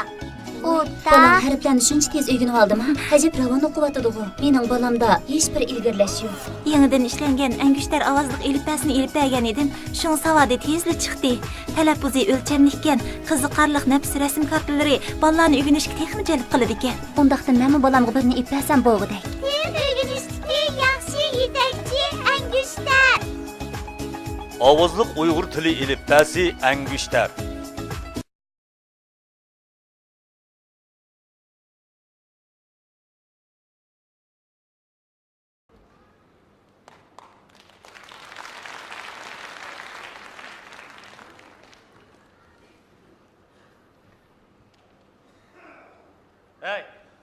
ئۇتا. بالام ھەرپلەرنى شۇنچە تېز ئۆگىنىۋالدىم، ھە؟ ئەجەب راۋان ئوقۇۋاتىدىغۇ. مېنىڭ بالامدا ھېچبىر ئىلگىرىلەش يوق. يېڭىدىن ئىشلەنگەن ئەنگۈشتەر ئاۋازلىق ئېلىپبەسىنى ئېلىپ بەرگەن ئىدىم، شۇڭا ساۋادى تېزلا چىقتى. تەلەپپۇزى ئۆلچەملىككەن، قىزىقارلىق نەپىس رەسىم كارتىلىرى بالىلارنى ئۆگىنىشكە تېخىمۇ جەلپ قىلىدىكەن. ئۇنداقتا مەنمۇ بالامغا بىرنى ئېلىپ بەرسەم بولغۇدەك. تىل ئۆگىنىشتىكى ياخشى يېتەكچى ئەنگۈشتەر. ئاۋازلىق ئۇيغۇر تىلى ئېلىپبەسى ئەنگۈشتەر. ھەي،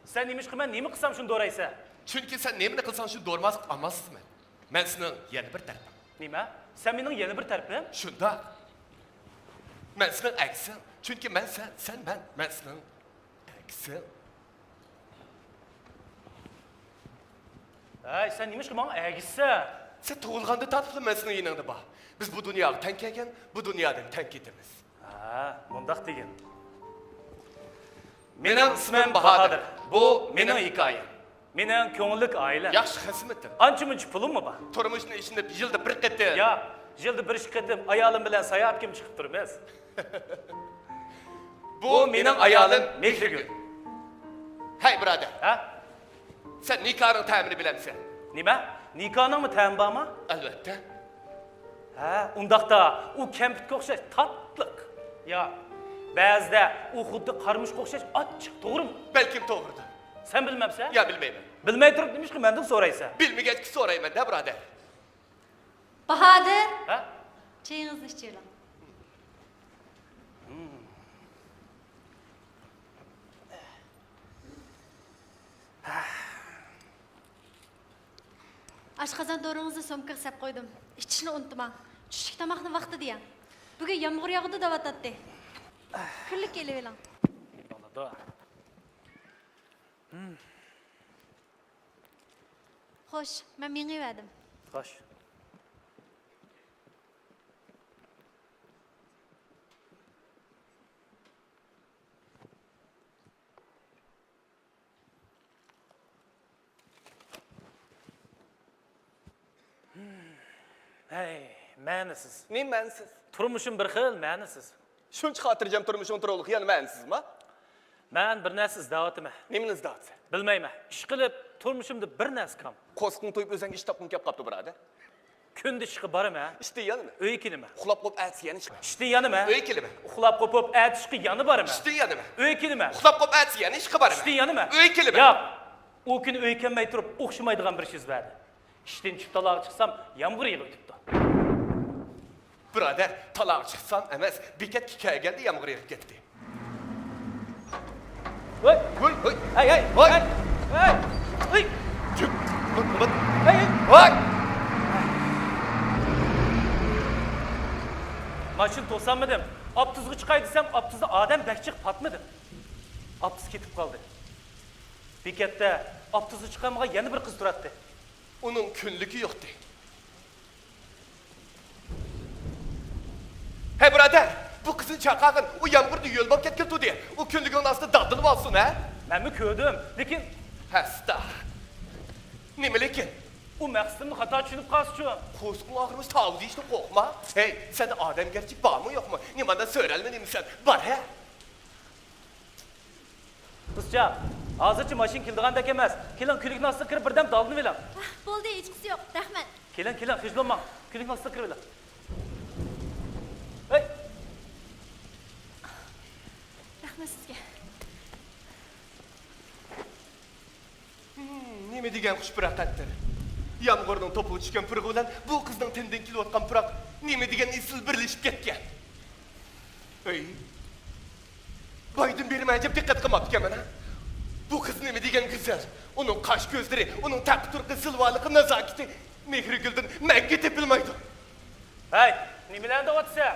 سەن نېمىشقا مەن نېمە قىلسام شۇنى دورايسەن؟ چۈنكى سەن نېمىنى قىلساڭ شۇنى دورىماسلىق ئامالسىزمەن. مەن سېنىڭ يەنە بىر تەرىپىڭ. نېمە؟ سەن مېنىڭ يەنە بىر تەرىپىم؟ شۇنداق. مەن سېنىڭ ئەكسىڭ. چۈنكى مەن سەن، سەن مەن. مەن سېنىڭ ئەكسىڭ. ھەي، سەن نېمىشقا ماڭا ئەگىشىسەن؟ سەن تۇغۇلغاندىن تارتىپلا مەن سېنىڭ يېنىڭدا بار. بىز بۇ دۇنياغا تەڭ كەلگەن، بۇ دۇنيادىن تەڭ كېتىمىز. ھە، مۇنداق دېگىن. مېنىڭ ئىسمىم باھادىر. بۇ مېنىڭ ھېكايەم. مېنىڭ كۆڭۈللۈك ئائىلەم. ياخشى خىزمىتىم. ئانچە-مۇنچە پۇلۇممۇ بار. تۇرمۇشنى ئىشىنىپ يىلدا بىر قېتىم. ياق، يىلدا بىر ئىككى قېتىم ئايالىم بىلەن ساياھەتكىمۇ چىقىپ تۇرىمىز. بۇ مېنىڭ ئايالىم مېھرىگۈل. ھەي، بۇرادەر. ھە؟ سەن نىكاھنىڭ تەمىنى بىلەمسەن؟ نېمە؟ نىكاھنىڭمۇ تەمى بارمۇ؟ ئەلۋەتتە. ھە، ئۇنداقتا ئۇ كەمپۈتكە ئوخشاش تاتلىق. يا، بەزىدە ئۇ خۇددى قارىمۇچقا ئوخشاش ئاچچىق، توغرىمۇ؟ بەلكىم توغرىدۇر. سەن بىلمەمسەن؟ يا، بىلمەيمەن. بىلمەي تۇرۇپ نېمىشقا مەندىن سورايسەن؟ بىلمىگەچكە سورايمەن-دە، بۇرادەر. باھادىر! ھە؟ چېيىڭىزنى ئىچىۋېلىڭ. ئاشقازان دورىڭىزنى سومكىغا سەپ قويدۇم. ئىچىشنى ئۇنتۇماڭ. چۈشلۈك تاماقنى ۋاقتىدا يەڭ. بۈگۈن يامغۇر ياغىدۇ دەۋاتاتتى. كۈنلۈك ئېلىۋېلىڭ. بولىدۇ. خوش، مەن مېڭىۋەردىم. خوش. ھەي، مەنىسىز. نېمە مەنىسىز؟ تۇرمۇشۇم بىر خىل مەنىسىز. شۇنچە خاتىرجەم تۇرمۇشۇڭ تۇرۇۋالغىلى يەنە مەنىسىزما؟ مەن بىر نەرسە ئىزدەۋاتىمەن. نېمىنى ئىزدەۋاتىسەن؟ بىلمەيمەن. ئىشقىلىپ، تۇرمۇشۇمدا بىر نەرسە كام. قورسىقىڭ تويۇپ ئۆزۈڭگە ئىش تاپقۇڭ كەپ قاپتۇ، بۇرادەر. كۈندە ئىشقا بارىمەن. ئىشتىن يانىمەن. ئۆيگە كېلىمەن. ئۇخلاپ قوپ ئەتىسى يەنە ئىشقا. ئىشتىن يانىمەن. ئۆيگە كېلىمەن. ئۇخلاپ قوپۇپ ئەتىسى ئىشقا يەنە بارىمەن. ئىشتىن يانىمەن. ئۆيگە كېلىمەن. ئۇخلاپ قوپ ئەتىسى يەنە ئىشقا بارىمەن. ئىشتىن يانىمەن. ئۆيگە كېلىمەن. ياق. ئۇ كۈنى ئۆيگە كەلمەي تۇرۇپ ئوخشىمايدىغان بىر ئىش يۈز بەردى. ئىشتىن چۈشۈپ تالاغا چىقسام، يامغۇر يېغىۋېتىپتۇ. بۇرادەر، تالاغا چىقسام ئەمەس، بېكەتكە كەلگەندە يامغۇر يېغىپ كەتتى. ھوي! ھوي! ھوي! ھەي، ھەي! ھوي! ھەي! ھەي! ھوي! جۈپ! ھوي! ھوي! ھوي! ماشىنا توسالمىدىم. ئاپتوبۇسقا چىقاي دېسەم، ئاپتوبۇستا ئادەم بەك جىق، پاتمىدىم. ئاپتوبۇس كېتىپ قالدى. بېكەتتە ئاپتوبۇسقا چىقالمىغان يەنە بىر قىز تۇراتتى. ئۇنىڭ كۈنلۈكى يوقتى. ھەي، بۇرادەر، بۇ قىزنى چاقىرغىن، ئۇ يامغۇردا يۆل بولۇپ كەتكىلى تۇردى. ئۇ كۈنلۈكىنىڭ ئاستىدا داغدىلىۋالسۇن، ھە؟ مەنمۇ كۆردۈم، لېكىن. ھەستا. نېمە لېكىن؟ ئۇ مەقسىتىمنى خاتا چۈشىنىپ قالسىچۇ؟ قورسىقىڭ ئاغرىمىسا تاۋۇز يېيىشتىن قورقما. ھەي، سەندە ئادەمگەرچىلىك بارمۇ يوقمۇ؟ نېمانداق سۆرەلمە نېمىسەن؟ بار، ھە؟ قىزچاق، ھازىرچە ماشىنا كېلىدىغاندەك ئەمەس. كېلىڭ، كۈلۈكنىڭ ئاستىغا كىرىپ بىردەم دالدىنىۋېلىڭ. ئاھ، بولدى، ھېچقىسى يوق، رەھمەت. كېلىڭ، كېلىڭ، خىجىل بولماڭ. كۈلۈكنىڭ ئاستىغا كىرىۋېلىڭ. ھەي! رەھمەت سىزگە. ھىم، نېمە دېگەن خۇش پۇراق ئەتىر. يامغۇرنىڭ توپىلىپ چۈشكەن پۇرىقى بىلەن بۇ قىزنىڭ تېنىدىن كېلىۋاتقان پۇراق نېمە دېگەن ئېسىل بىرلىشىپ كەتكەن. ئەي، بايدىن بېرى مەن ئەجەب دىققەت قىلماپتىكەنمەن، ھە؟ بۇ قىز نېمە دېگەن گۈزەل. ئۇنىڭ قاش كۆزلىرى، ئۇنىڭ تەپە تۇرقى، زىلۋالىقى، نازاكىتى مېھرىگۈلدىن مەڭگۈ تېپىلمايدۇ. ھەي، نېمىلەرنى دەۋاتىسەن؟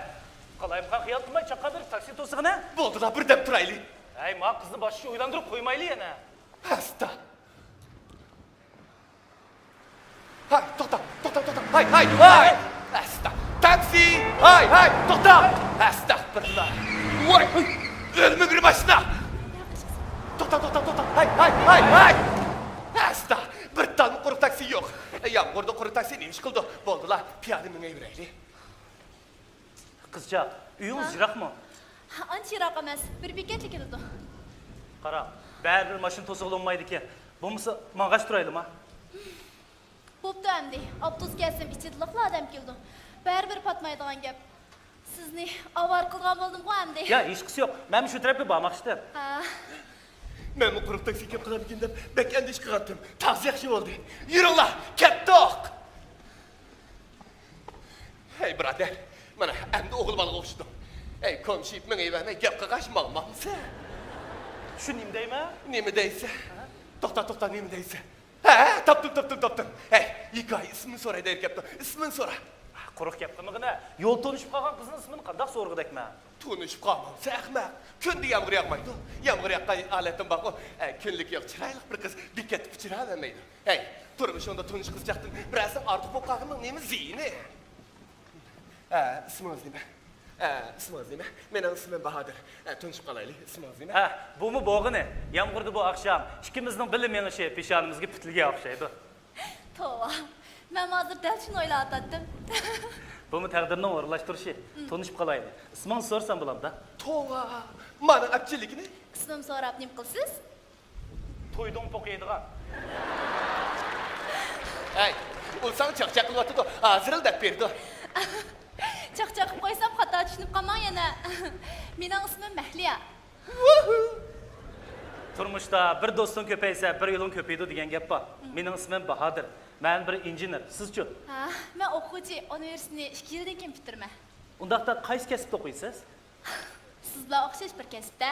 قالايمىقان خىيال قىلماي چاققان بېرىپ تاكسى توسىغىنە. بولدىلا، بىردەم تۇرايلى. ھەي، ما قىزنى باشقىچە ئويلاندۇرۇپ قويمايلى يەنە. ھەستا. ھاي، توختا، توختا، توختا. ھاي، ھاي، ھاي. ئەستا. تاكسى. ھاي، ھاي، توختا. ئەستەغپىرۇللا. ۋاي، ئۆلمە بىر ماشىنا. توختا، توختا، توختا. ھاي، ھاي، ھاي، ھاي. ئەستا. بىر تال قۇرۇق تاكسى يوق. يامغۇردا قۇرۇق تاكسى نېمە ئىش قىلىدۇ؟ بولدىلا، پىيادە مېڭىۋېرەيلى. قىزچاق، ئۆيىڭىز ھە؟ يىراقمۇ؟ ھە، ئانچە يىراق ئەمەس، بىر بېكەتلا كېلىدۇ. قاراڭ، بەرىبىر ماشىنا توسۇغىلى بولمايدىكەن. بولمىسا، ماڭغاچ تۇرايلىما؟ بوپتۇ ئەمدى، ئاپتوبۇس كەلسىمۇ ئىچىدىلىقلا ئادەم كېلىدۇ. بەرىبىر پاتمايدىغان گەپ. سىزنى ئاۋارە قىلغان بولدۇمغۇ ئەمدى؟ يا، ھېچقىسى يوق. مەنمۇ شۇ تەرەپكە بارماقچىدىم. ھە. مەنمۇ قۇرۇق تاكسى كەپ قالارمىكىن دەپ بەك ئەندىشە قىلغانتىم. تازا ياخشى بولدى. يۈرۈڭلار، كەتتۇق! ھەي، بۇرادەر، مانا، ئەمدى ئوغۇل بالىغا ئوخشىدىڭ. ھەي، كومشىيىپ مېڭىۋەرمەي گەپ قىلغاچ ماڭمامسەن؟ شۇ نېمە دەيمەن؟ نېمە دەيسەن؟ توختا، توختا، نېمە دەيسەن؟ ھە، تاپتىم، تاپتىم، تاپتىم. ھەي، ھېكايە ئىسمىنى سوراي دەپ كەپتۇ. ئىسمىنى سورا. قۇرۇق گەپ قىلمىغىنە. يول تونۇشۇپ قالغان قىزنىڭ ئىسمىنى قانداق سورىغۇدەكمەن؟ تونۇشۇپ قالمامسەن ئەخمەق؟ كۈندە يامغۇر ياغمايدۇ. يامغۇر ياغقان ھالەتتىن بارغۇ، ئە، كۈنلۈكى يوق چىرايلىق بىر قىز بېكەتتە ئۇچراۋەرمەيدۇ. ھەي، تۇرمۇشۇڭدا تونۇش قىزچاقتىن بىرەرسىنىڭ ئارتۇق بولۇپ قالغىنىنىڭ نېمە زىيىنى؟ ئە، ئىسمىڭىز نېمە؟ ئە، ئىسمىڭىز نېمە؟ مېنىڭ ئىسمىم باھادىر. ئە، تونۇشۇپ قالايلى، ئىسمىڭىز نېمە؟ ھە، بۇمۇ بولغىنى. يامغۇردا بۇ ئاخشام ئىككىمىزنىڭ بىللە مېڭىشى پېشانىمىزگە پۈتۈلگەن ئوخشايدۇ. توۋا، مەن ھازىر دەل شۇنى ئويلاۋاتاتتىم. بۇمۇ تەقدىرنىڭ ئورۇنلاشتۇرۇشى. مم. تونۇشۇپ قالايلى. ئىسمىڭىزنى سورىسام بولامدا؟ توۋا، مانا ئەپچىللىكىنى. ئىسمىم سوراپ نېمە قىلىسىز؟ تويدىڭ پوق يەيدىغان. ھەي، ئۇ ساڭا چاقچاق قىلىۋاتىدۇ، ھازىرلا دەپ بېرىدۇ. چاقچاق قىلىپ قويسام خاتا چۈشىنىپ قالماڭ يەنە. مېنىڭ ئىسمىم مەھلىيا. تۇرمۇشتا بىر دوستۇڭ كۆپەيسە، بىر يولۇڭ كۆپىيىدۇ دېگەن گەپ بار. مېنىڭ ئىسمىم باھادىر. مەن بىر ئىنژېنېر. سىزچۇ؟ ھا، مەن ئوقۇغۇچى، ئۇنىۋېرسىتېتنى ئىككى يىلدىن كېيىن پۈتتۈرىمەن. ئۇنداقتا قايسى كەسىپتە ئوقۇيسىز؟ سىز بىلەن ئوخشاش بىر كەسىپتە،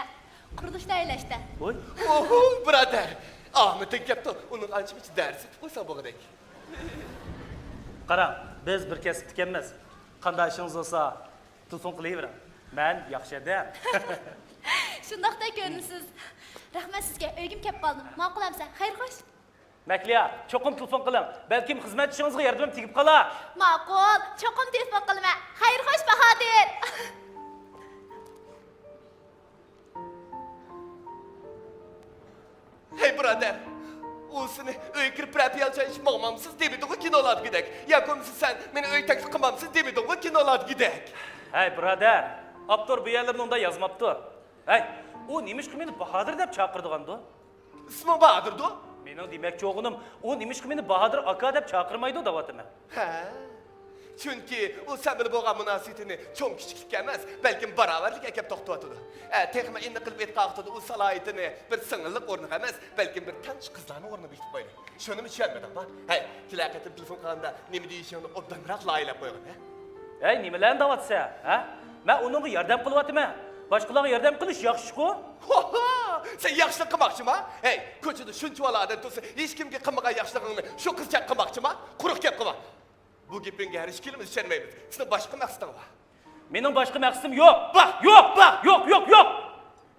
قۇرۇلۇش تەييارلاشتا. ۋوي. ئوھو، بۇرادەر! ئامىتىڭ كەپتۇ، ئۇنىڭغا ئانچە-مۇنچە دەرس ئۆتۈپ قويساڭ بولغۇدەك. قاراڭ، بىز بىر كەسىپتىكەنمىز. قانداق ئىشىڭىز بولسا، تېلېفون قىلىۋېرىڭ. مەن ياخشى ئادەم. شۇنداقتەك كۆرۈنىسىز. رەھمەت سىزگە، ئۆيگىمۇ كەپ قالدىم. ماقۇل ئەمىسە، خەير خوش. مەھلىيا، چوقۇم تېلېفون قىلىڭ. بەلكىم خىزمەتدىشىڭىزغا ياردىمىم تېگىپ قالا. ماقۇل، چوقۇم تېلېفون قىلىمەن. خەير خوش، باھادىر. ھەي، بۇرادەر، ئۇ ئۇ سېنى ئۆيگە كىرىپ بىرەر پىيالە چاي ئىچىپ ماڭمامسىز دېمىدىغۇ كىنولاردىكىدەك. ياكى بولمىسا سەن مېنى ئۆيگە تەكلىپ قىلمامسىز دېمىدىغۇ كىنولاردىكىدەك. ھەي، بۇرادەر، ئاپتور بۇ يەرلىرىنى ئۇنداق يازماپتۇ. ھەي، ئۇ نېمىشقا مېنى باھادىر دەپ چاقىرىدىغاندۇ؟ ئىسمىڭ باھادىردۇ؟ مېنىڭ دېمەكچى بولغىنىم، ئۇ نېمىشقا مېنى باھادىر ئاكا دەپ چاقىرمايدۇ دەۋاتىمەن. ھە، چۈنكى ئۇ سەن بىلەن بولغان مۇناسىۋىتىنى چوڭ-كىچىكلىككە ئەمەس، بەلكىم باراۋەرلىككە ئەكەپ توختىتىۋاتىدۇ. ئە، تېخىمۇ ئېنىق قىلىپ ئېيتقان ۋاقتىدا ئۇ سالاھىيىتىنى بىر سىڭىللىق ئورنىغا ئەمەس، بەلكىم بىر تەنچە قىزلارنىڭ ئورنىغا بېكىتىپ قويدى. شۇنىمۇ چۈشەنمىدىڭما؟ ھەي، كېلەر قېتىم تېلېفون قىلغاندا نېمە دېيىشىڭنى ئوبدانراق لايىھەلەپ قويغىن، ھە؟ ھەي، نېمىلەرنى دەۋاتىسەن، ھە؟ مەن ئۇنىڭغا ياردەم قىلىۋاتىمەن. باشقىلارغا ياردەم قىلىش ياخشىغۇ. ھوھو! سەن ياخشىلىق قىلماقچىما؟ ھەي، كوچىدا شۇنچىۋالا ئادەم تۇرسا، ھېچكىمگە قىلمىغان ياخشىلىقىڭنى شۇ قىزچاققا قىلماقچىما؟ قۇرۇق گەپ قىلما. بۇ گېپىڭگە ھەر ئىككىلىمىز ئىشەنمەيمىز. سېنىڭ باشقا مەقسىتىڭ بار. مېنىڭ باشقا مەقسىتىم يوق. بار! يوق! بار! يوق، يوق، يوق!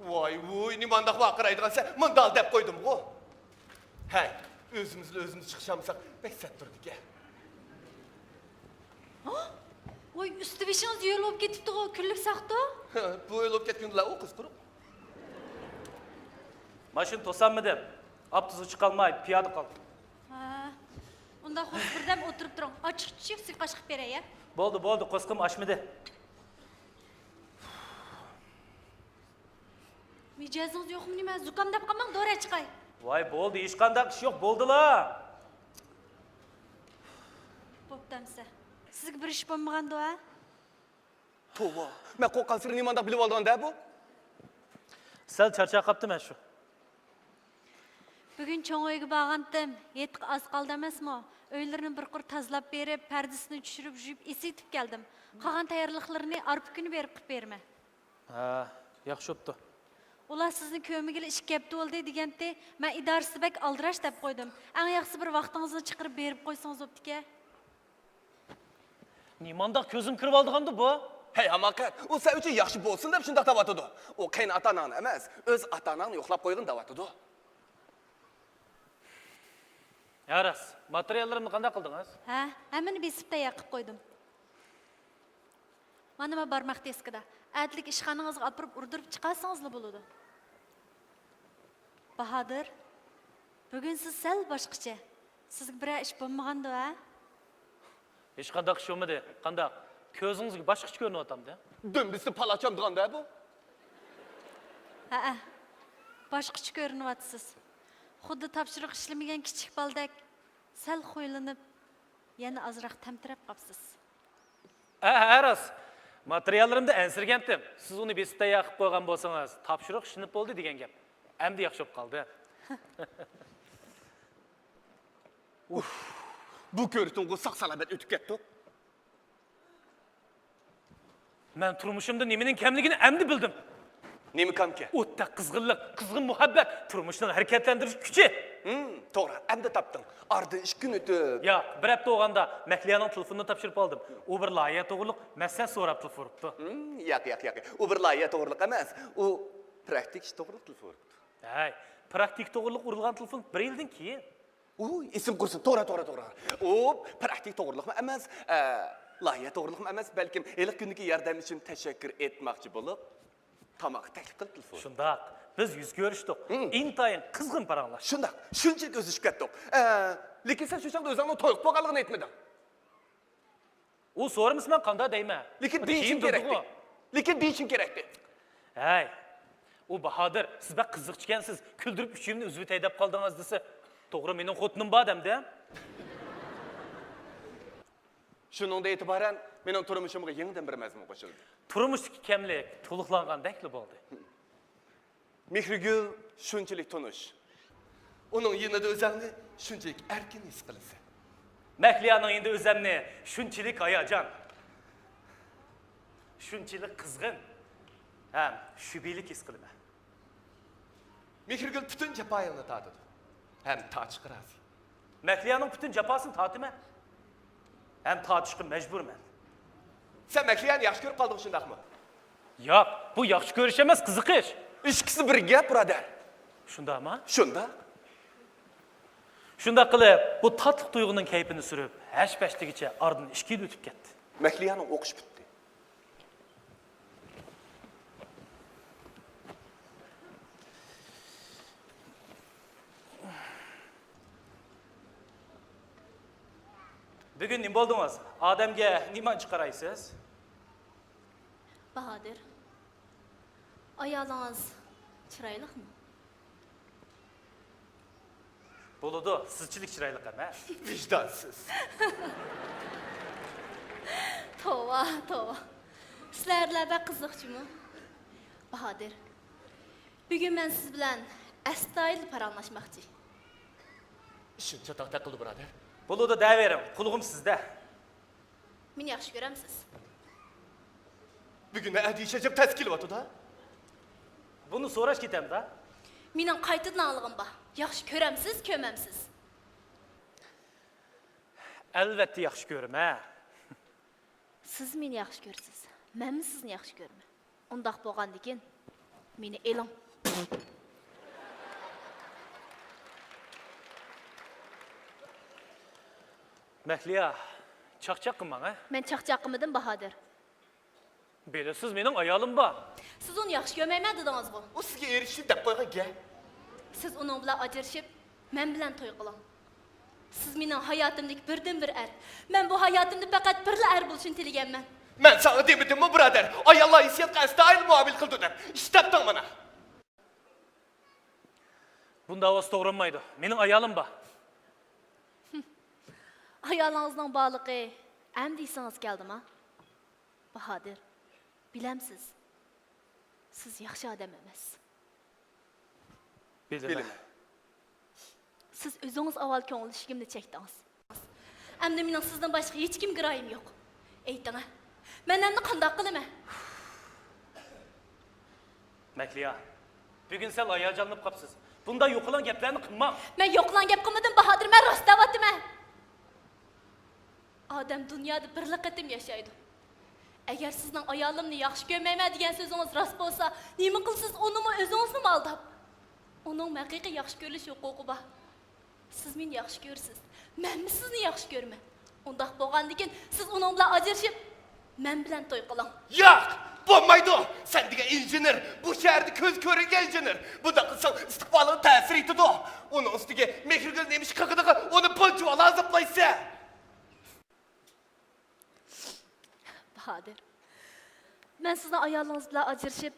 ۋاي ۋۇي، نېمانداق ۋارقىرايدىغانسەن؟ مۇنداق دەپ قويدۇمغۇ. ھەي، ئۆزىمىزلا ئۆزىمىز چىقىشالمىساق بەك سەت تۇرىدىكەن. ۋاي، ئۈستى بېشىڭىز ھۆل بولۇپ كېتىپتىغۇ، كۈنلۈك ساختۇ. بۇ ھۆل بولۇپ كەتكۈندىلا ئۇ قىز قۇرۇق. ماشىنا توسالمىدىم. ئاپتوبۇسقا چىقالماي پىيادە قالدىم. ھە. ئۇنداق بولسا بىردەم ئولتۇرۇپ تۇرۇڭ. ئاچچىق چۈشۈك سۈيى قاش قىلىپ بېرەي، ھە؟ بولدى، بولدى، قورسىقىم ئاچمىدى. مىجەزىڭىز يوقمۇ نېمە؟ زۇكام دەپ قالماڭ، دورا چىقاي. ۋاي، بولدى، ھېچقانداق ئىش يوق، بولدىلا. بوپتۇ ئەمسە. سىزگە بىر ئىش بولمىغاندۇ، ھە؟ توۋا، مەن قورققانسېرى نېمانداق بىلىۋالىدىغان-دە بۇ؟ سەل چارچاپ قاپتىمەن شۇ. بۈگۈن چوڭ ئۆيگە بارغانتىم، يېتىقى ئاز قالدى ئەمەسمۇ؟ ئۆيلىرىنى بىر قۇر تازىلاپ بېرىپ، پەردىسىنى چۈشۈرۈپ، يۇيۇپ، ئېسىتىپ كەلدىم. قالغان تەييارلىقلىرىنى ئارپا كۈنى بېرىپ قىلىپ بېرىمەن. ھە، ياخشى بوپتۇ. ئۇلار سىزنى كۆرمىگىلى ئىككى ھەپتە بولدى دېگەنتى، مەن ئىدارىسىدە بەك ئالدىراش دەپ قويدۇم. ئەڭ ياخشىسى بىر ۋاقتىڭىزنى چىقىرىپ بېرىپ قويسىڭىز بوپتىكەن. نېمانداق كۆزۈم كىرىۋالىدىغاندۇ بۇ؟ ھەي، ھاماقەت! ئۇ سەن ئۈچۈن ياخشى بولسۇن دەپ شۇنداق دەۋاتىدۇ. ئۇ قېيىن ئاتا-ئاناڭنى ئەمەس، ئۆز ئاتا-ئاناڭنى يوقلاپ قويغىن دەۋاتىدۇ. ھە راست، ماتېرىياللىرىمنى قانداق قىلدىڭىز؟ ھە، ھەممىنى بېسىپ تەييار قىلىپ قويدۇم. مانا مەن بارماق دىسكىدا. ئەتىلىك ئىشخانىڭىزغا ئاپىرىپ ئۇردۇرۇپ چىقارسىڭىزلا بولىدۇ. باھادىر، بۈگۈن سىز سەل باشقىچە. سىزگە بىرەر ئىش بولمىغاندۇ، ھە؟ ھېچقانداق ئىش بولمىدى. قانداق؟ كۆزىڭىزگە باشقىچە كۆرۈنۈۋاتامدۇ؟ دۈمبىسى پالاچامدىغاندا بۇ. ھەئە، باشقىچە كۆرۈنۈۋاتىسىز. خۇددى تاپشۇرۇق ئىشلىمىگەن كىچىك بالىدەك سەل خۇيلىنىپ، يەنە ئازراق تەمتىرەپ قاپسىز. ھە، ھە، راست. ماتېرىياللىرىمدا ئەنسىرىگەنتىم. سىز ئۇنى بېسىپ تەييار قىلىپ قويغان بولسىڭىز، تاپشۇرۇق ئىشلىنىپ بولدى دېگەن گەپ. ئەمدى ياخشى بولۇپ قالدى. ئۇف، بۇ كۆرۈشتىنغۇ ساق-سالامەت ئۆتۈپ كەتتۇق. مەن تۇرمۇشۇمدا نېمىنىڭ كەملىكىنى ئەمدى بىلدىم. نېمە كەمكەن؟ ئوتتەك قىزغىنلىق، قىزغىن مۇھەببەت، تۇرمۇشنىڭ ھەرىكەتلەندۈرۈش كۈچى. ھىم، توغرا، ئەمدى تاپتىڭ. ئارىدىن ئىككى كۈن ئۆتۈپ. ياق، بىر ھەپتە بولغاندا مەھلىيانىڭ تېلېفونىنى تاپشۇرۇپ ئالدىم. ئۇ بىر لايىھە توغرۇلۇق مەسلىھەت سوراپ تېلېفون ئۇرۇپتۇ. ھىم، ياق، ياق، ياق. ئۇ بىر لايىھە توغرۇلۇق ئەمەس، ئۇ پراكتىك ئىش توغرۇلۇق تېلېفون ئۇرۇپتۇ. ھەي، پراكتىك توغرۇلۇق ئۇرۇلغان تېلېفون بىر يىلدىن كېيىن. ئۇ، ئېسىم قۇرسۇن، توغرا، توغرا، توغرا. ئۇ پراكتىك توغرۇلۇقمۇ ئەمەس، ئە، لايىھە توغرۇلۇقمۇ ئەمەس، بەلكىم ھېلىقى كۈنلۈككە ياردەم ئۈچۈن تەشەككۈر ئېيتماقچى بولۇپ، تاماققا تەكلىپ قىلىپ تېلېفون. شۇنداق، بىز يۈز كۆرۈشتۇق. ھىم. ئىنتايىن قىزغىن پاراڭلاشتۇق. شۇنداق، شۇنچىلىك ئۆزلىشىپ كەتتۇق. ئە، لېكىن سەن شۇ چاغدا ئۆزۈڭنىڭ تويلۇق بولغانلىقىنى ئېيتمىدىڭ. ئۇ سورىمىسا مەن قانداق دەيمەن؟ لېكىن دېيىشىڭ كېرەكتى. لېكىن دېيىشىڭ كېرەكتى. ھەي، ئۇ باھادىر، سىز بەك قىزىقچىكەنسىز، كۈلدۈرۈپ ئۈچۈيۈمنى ئۈزۈۋېتەي دەپ قالدىڭىز دېسە، توغرا مېنىڭ خوتۇنۇم بار دەمدى. شۇنىڭدىن ئېتىبارەن مېنىڭ تۇرمۇشۇمغا يېڭىدىن بىر مەزمۇن قوشۇلدى. تۇرمۇشتىكى كەملىك تولۇقلانغاندەكلا بولدى. مېھرىگۈل شۇنچىلىك تونۇش. ئۇنىڭ يېنىدا ئۆزەڭنى شۇنچىلىك ئەركىن ھېس قىلىسەن. مەھلىيانىڭ يېنىدا ئۆزەمنى شۇنچىلىك ھاياجان، شۇنچىلىك قىزغىن ھەم شۈبھىلىك ھېس قىلىمەن. مېھرىگۈل پۈتۈن جاپايىڭنى تارتىدۇ ھەم تارتىشقا رازى. مەھلىيانىڭ پۈتۈن جاپاسىنى تارتىمەن ھەم تارتىشقا مەجبۇرمەن. سەن مەھلىيانى ياخشى كۆرۈپ قالدىڭ، شۇنداقمۇ؟ ياق، بۇ ياخشى كۆرۈش ئەمەس، قىزىقىش. ئىككىسى بىر گەپ، بۇرادەر. شۇنداقمۇ؟ شۇنداق. شۇنداق قىلىپ، بۇ تاتلىق تۇيغۇنىڭ كەيپىنى سۈرۈپ، ھەش-پەش دېگۈچە ئارىدىن ئىككى يىل ئۆتۈپ كەتتى. مەھلىيانىڭ ئوقۇشى پۈتتى. بۈگۈن نېمە بولدىڭىز؟ ئادەمگە نېمە ئانچە قارايسىز؟ باھادىر، ئايالىڭىز چىرايلىقمۇ؟ بولىدۇ، سىزچىلىك چىرايلىق ئەمەس. ۋىجدانسىز. توۋا، توۋا. سىلەرلەر بەك قىزىق جۇمۇ. باھادىر، بۈگۈن مەن سىز بىلەن ئەستايىدىل پاراڭلاشماقچى. ئىشىم چاتاق تەقىلدى، بۇرادەر. بولىدۇ، دەۋېرىڭ، قۇلىقىم سىزدە. مېنى ياخشى كۆرەمسىز؟ بۈگۈن ئەدىشە جىق تەس كېلىۋاتىدۇ. بۇنى سوراش كېتەمدا؟ مېنىڭ قايتىدىن ئاڭلىغىنىم بار. ياخشى كۆرەمسىز، كۆرمەمسىز؟ ئەلۋەتتە ياخشى كۆرىمەن. سىز مېنى ياخشى كۆرىسىز. مەنمۇ سىزنى ياخشى كۆرىمەن. ئۇنداق بولغاندىكىن، مېنى ئېلىڭ. مەھلىيا، چاقچاق قىلماڭ، ھە؟ مەن چاقچاق قىلمىدىم، باھادىر. بىلىسىز، مېنىڭ ئايالىم بار. سىز ئۇنى ياخشى كۆرمەيمەن دېدىڭىزغۇ؟ ئۇ سىزگە ئېرىشىشنى دەپ قويغان گەپ. سىز ئۇنىڭ بىلەن ئاجرىشىپ، مەن بىلەن توي قىلىڭ. سىز مېنىڭ ھاياتىمدىكى بىردىنبىر ئەر. مەن بۇ ھاياتىمدا پەقەت بىرلا ئەر بولۇشىنى تىلىگەنمەن. مەن ساڭا دېمىدىممۇ، بۇرادەر؟ ئاياللار ھېسسىياتقا ئەستايىدىل مۇئامىلە قىلىدۇ دەپ. ئىشلەپتىڭ مانا. بۇنداق بولسا توغرا بولمايدۇ. مېنىڭ ئايالىم بار. ئايالىڭىزنىڭ بارلىقى ئەمدى ئېسىڭىز كەلدىما؟ باھادىر، بىلەمسىز، سىز ياخشى ئادەم ئەمەس. بىلىمەن. بىلىمەن. سىز ئۆزىڭىز ئاۋۋال كۆڭۈل ئىشىكىمنى چەكتىڭىز. ئەمدى مېنىڭ سىزدىن باشقا ھېچكىمگە رايىم يوق. ئېيتىڭە، مەن ئەمدى قانداق قىلىمەن؟ مەھلىيا، بۈگۈن سەل ھاياجانلىنىپ قاپسىز. بۇنداق يوقىلاڭ گەپلەرنى قىلماڭ. مەن يوقىلاڭ گەپ قىلمىدىم، باھادىر، مەن راست دەۋاتىمەن. ئادەم دۇنيادا بىرلا قېتىم ياشايدۇ. ئەگەر سىزنىڭ ئايالىمنى ياخشى كۆرمەيمەن دېگەن سۆزىڭىز راست بولسا، نېمە قىلىسىز ئۇنىمۇ ئۆزىڭىزنىمۇ ئالداپ؟ ئۇنىڭمۇ ھەقىقىي ياخشى كۆرۈلۈش ھوقۇقى بار. سىز مېنى ياخشى كۆرىسىز، مەنمۇ سىزنى ياخشى كۆرىمەن. ئۇنداق بولغاندىكىن سىز ئۇنىڭ بىلەن ئاجرىشىپ، مەن بىلەن توي قىلىڭ. ياق، بولمايدۇ. سەن دېگەن ئىنژېنېر، بۇ شەھەردە كۆز كۆرۈنگەن ئىنژېنېر. بۇنداق قىلساڭ ئىستىقبالىڭغا تەسىر يېتىدۇ. ئۇنىڭ ئۈستىگە مېھرىگۈل نېمە ئىش قىلغىنىغا ئۇنى بۇنچىۋالا ئازابلايسەن. باھادىر، مەن سىزنىڭ ئايالىڭىز بىلەن ئاجرىشىپ،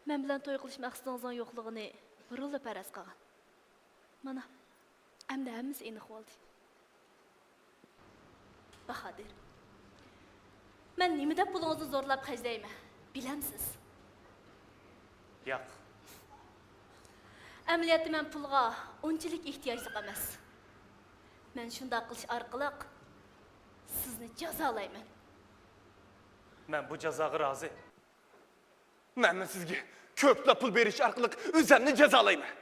مەن بىلەن توي قىلىش مەقسىتىڭىزنىڭ يوقلۇقىنى بۇرۇنلا پەرەز قىلغان. مانا، ئەمدى ھەممىسى ئېنىق بولدى. باھادىر، مەن نېمە دەپ پۇلىڭىزنى زورلاپ خەجلەيمەن، بىلەمسىز؟ ياق. ئەمەلىيەتتە مەن پۇلغا ئۇنچىلىك ئېھتىياجلىق ئەمەس. مەن شۇنداق قىلىش ئارقىلىق سىزنى جازالايمەن. مەن بۇ جازاغا رازى. مەنمۇ سىزگە كۆپلا پۇل بېرىش ئارقىلىق ئۆزۈمنى جازالايمەن.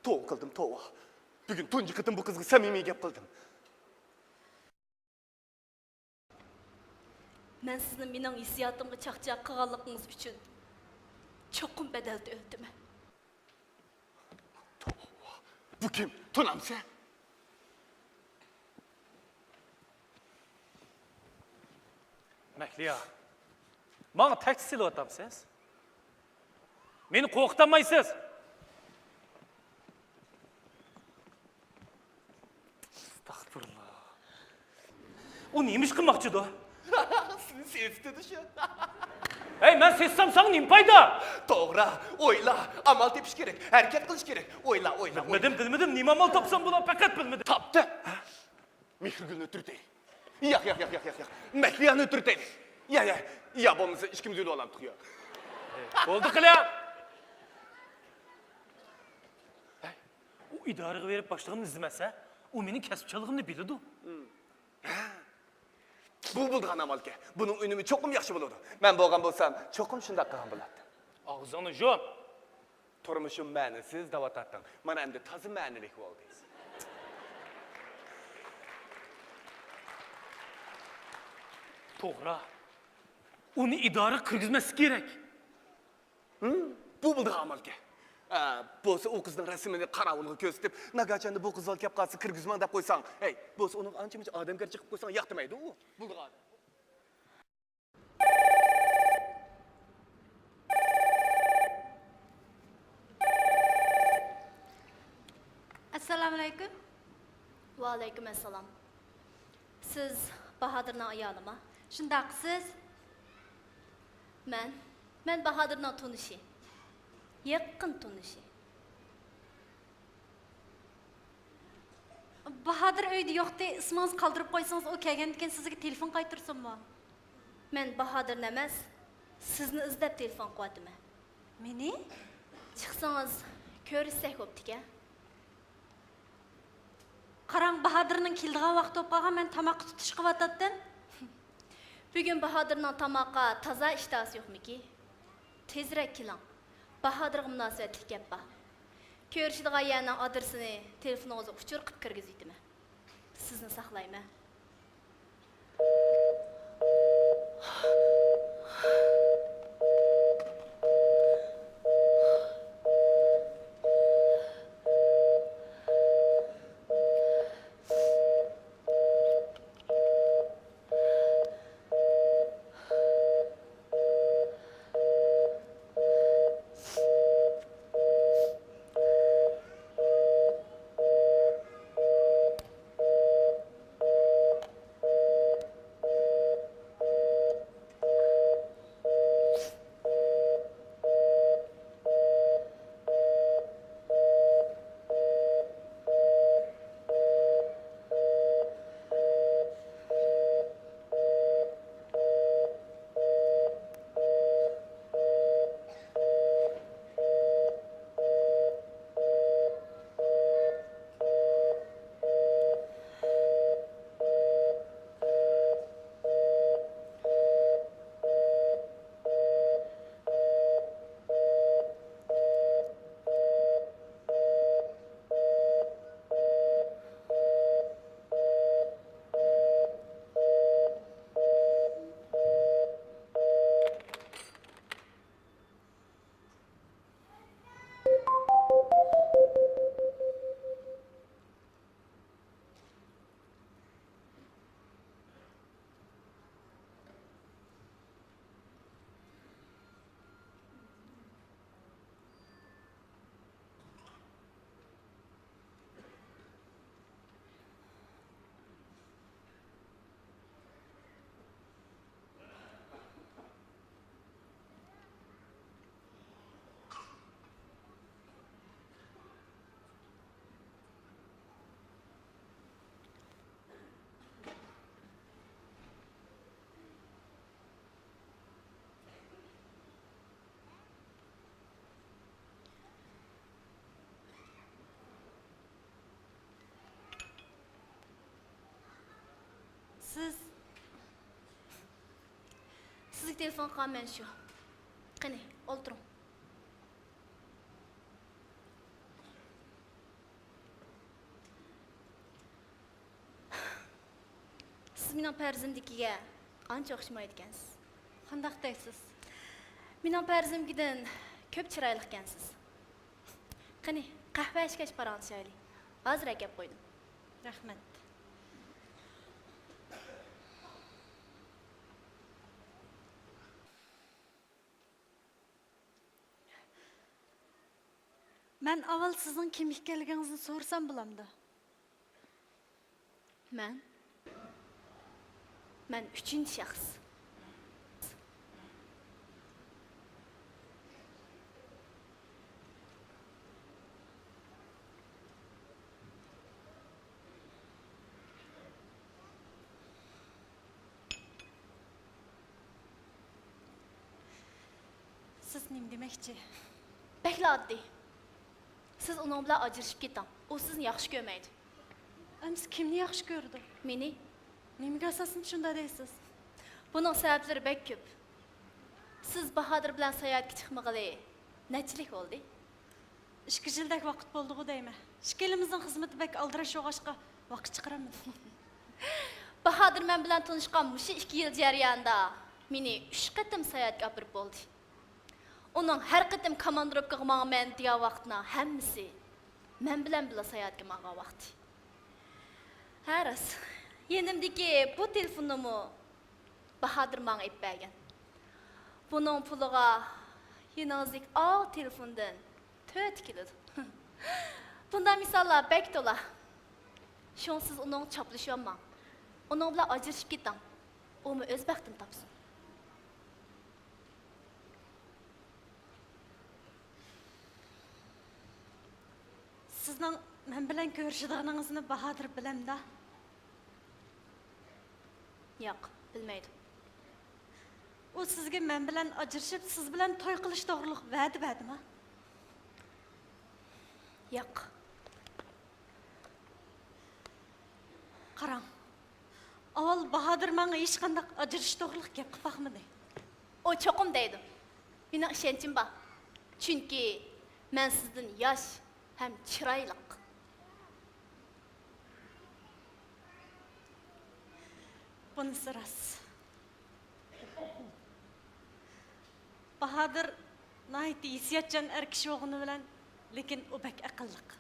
توۋا قىلدىم، توۋا. بۈگۈن تۇنجى قېتىم بۇ قىزغا سەمىمىي گەپ قىلدىم. مەن سىزنى مېنىڭ ھېسسىياتىمغا چاقچاق قىلغانلىقىڭىز ئۈچۈن چوقۇم بەدەل تۆلىتىمەن. بۇ كىم؟ تونامسەن؟ مەھلىيا، ماڭا تەھدىت سېلىۋاتامسىز؟ مېنى قورقۇتالمايسىز! ئەستەغپۇرۇللا. ئۇ نېمە ئىش قىلماقچىدۇ؟ سېنى سېسىتىدۇ شۇ. ھەي، مەن سېسىتسام ساڭا نېمە پايدا؟ توغرا، ئويلا، ئامال تېپىش كېرەك، ھەرىكەت قىلىش كېرەك. ئويلا، ئويلا، بىلمىدىم، ئويلا. بىلمىدىم، نېمە ئامال تاپسام بولا، پەقەت بىلمىدىم. تاپتىم. مېھرىگۈلنى ئۆلتۈرتەيلى. ياق، ياق، ياق، ياق، ياق، ياق. مەھلىيانى ئۆلتۈرتەيلى. يا، يا، يا بولمىسا ئىككىمىز ئۆلۈۋالامتۇق يا. بولدى قىلە. ھەي، ئۇ ئىدارىگە بېرىپ باشلىقىمنى ئىزدىمەس ھە؟ ئۇ مېنىڭ كەسىپ چانلىقىمنى بىلىدۇ. بۇ بولىدىغان ئامالكەن. بۇنىڭ ئۈنۈمى چوقۇم ياخشى بولىدۇ. مەن بولغان بولسام چوقۇم شۇنداق قىلغان بولاتتىم. ئاغزىڭنى يۇم. تۇرمۇشۇم مەنىسىز دەۋاتاتتىڭ. مانا ئەمدى تازا مەنىلىك بولدى. توغرا. ئۇنى ئىدارىگە كىرگۈزمەسلىك كېرەك. ھىم؟ بۇ بولىدىغان ئامالكەن. ئە، بولسا ئۇ قىزنىڭ رەسىمىنى قاراۋۇلغا كۆرسىتىپ، ناگاچاندا بۇ قىز بالا كەپ قالسا كىرگۈزمەڭ دەپ قويساڭ، ھەي، بولسا ئۇنىڭغا ئانچە-مۇنچە ئادەمگەرچىلىك قىلىپ قويساڭ ياق دېمەيدۇ ئۇ. بولىدىغان ئادەم. ئەسسالامۇئەلەيكۇم. ۋەئەلەيكۇم ئەسسالام. سىز باھادىرنىڭ ئايالىما؟ شۇنداق، سىز؟ مەن، مەن باھادىرنىڭ تونۇشى. يېقىن تونۇشى. باھادىر ئۆيدە يوقتى، ئىسمىڭىزنى قالدۇرۇپ قويسىڭىز، ئۇ كەلگەندىن كېيىن سىزگە تېلېفون قايتۇرسۇنمۇ؟ مەن باھادىرنى ئەمەس، سىزنى ئىزدەپ تېلېفون قىلىۋاتىمەن. مېنى؟ چىقسىڭىز، كۆرۈشسەك بوپتىكەن. قاراڭ، باھادىرنىڭ كېلىدىغان ۋاقتى بولۇپ قالغان، مەن تاماققا تۇتۇش قىلىۋاتاتتىم. بۈگۈن باھادىرنىڭ تاماققا تازا ئىشتىھاسى يوقمىكى؟ تېزرەك كېلىڭ، باھادىرغا مۇناسىۋەتلىك گەپ بار. كۆرۈشىدىغان يەرنىڭ ئادرېسىنى تېلېفونىڭىزغا ئۇچۇر قىلىپ كىرگۈزۈۋېتىمەن. سىزنى ساقلايمەن. سىز، سىزگە تېلېفون قىلغان مەن شۇ. قېنى، ئولتۇرۇڭ. سىز مېنىڭ پەرىزىمدىكىگە ئانچە ئوخشىمايدىكەنسىز. قانداق دەيسىز؟ مېنىڭ پەرىزىمكىدىن كۆپ چىرايلىقكەنسىز. قېنى، قەھۋە ئىچكەچ پاراڭلىشايلى. ھازىر ئەكەپ قويدۇم. رەھمەت. مەن ئاۋۋال سىزنىڭ كىم ئىكەنلىكىڭىزنى سورىسام بولامدۇ؟ مەن، مەن ئۈچىنچى شەخس. سىز نېمە دېمەكچى؟ بەكلا ئاددىي. سىز ئۇنىڭ بىلەن ئاجرىشىپ كېتىڭ. ئۇ سىزنى ياخشى كۆرمەيدۇ. ئەمىسە كىمنى ياخشى كۆرىدۇ؟ مېنى. نېمىگە ئاساسەن شۇنداق دەيسىز؟ بۇنىڭ سەۋەبلىرى بەك كۆپ. سىز باھادىر بىلەن ساياھەتكە چىقمىغىلى نەچچىلىك بولدى؟ ئىككى يىلدەك ۋاقىت بولدىغۇ دەيمەن. ئىككىلىمىزنىڭ خىزمىتى بەك ئالدىراش بولغاچقا، ۋاقىت چىقىرالمىدۇق. باھادىر مەن بىلەن تونۇشقان مۇشۇ ئىككى يىل جەريانىدا مېنى ئۈچ قېتىم ساياھەتكە ئاپىرىپ بولدى. ئۇنىڭ ھەر قېتىم كوماندىروپكىغا ماڭىمەن دېگەن ۋاقىتنىڭ ھەممىسى مەن بىلەن بىللە ساياھەتكە ماڭغان ۋاقتى. ھە، راست. يېنىمدىكى بۇ تېلېفوننىمۇ باھادىر ماڭا ئېلىپ بەرگەن. بۇنىڭ پۇلىغا يېنىڭىزدىكى ئاۋۇ تېلېفوندىن تۆتى كېلىدۇ. بۇنداق مىساللار بەك تولا. شۇڭا سىز ئۇنىڭغا چاپلىشىۋالماڭ. ئۇنىڭ بىلەن ئاجرىشىپ كېتىڭ. ئۇمۇ ئۆز بەختىنى تاپسۇن. سىزنىڭ مەن بىلەن كۆرۈشىدىغىنىڭىزنى باھادىر بىلەمدا؟ ياق، بىلمەيدۇ. ئۇ سىزگە مەن بىلەن ئاجرىشىپ، سىز بىلەن توي قىلىش توغرۇلۇق ۋەدە بەردىما؟ ياق. قاراڭ، ئاۋۋال باھادىر ماڭا ھېچقانداق ئاجرىشىش توغرۇلۇق گەپ قىلىپ باقمىدى. ئۇ چوقۇم دەيدۇ. مېنىڭ ئىشەنچىم بار. چۈنكى مەن سىزدىن ياش ھەم چىرايلىق. بۇنىسى راست. باھادىر ناھايىتى ھېسسىياتچان ئەر كىشى بولغىنى بىلەن، لېكىن ئۇ بەك ئەقىللىق.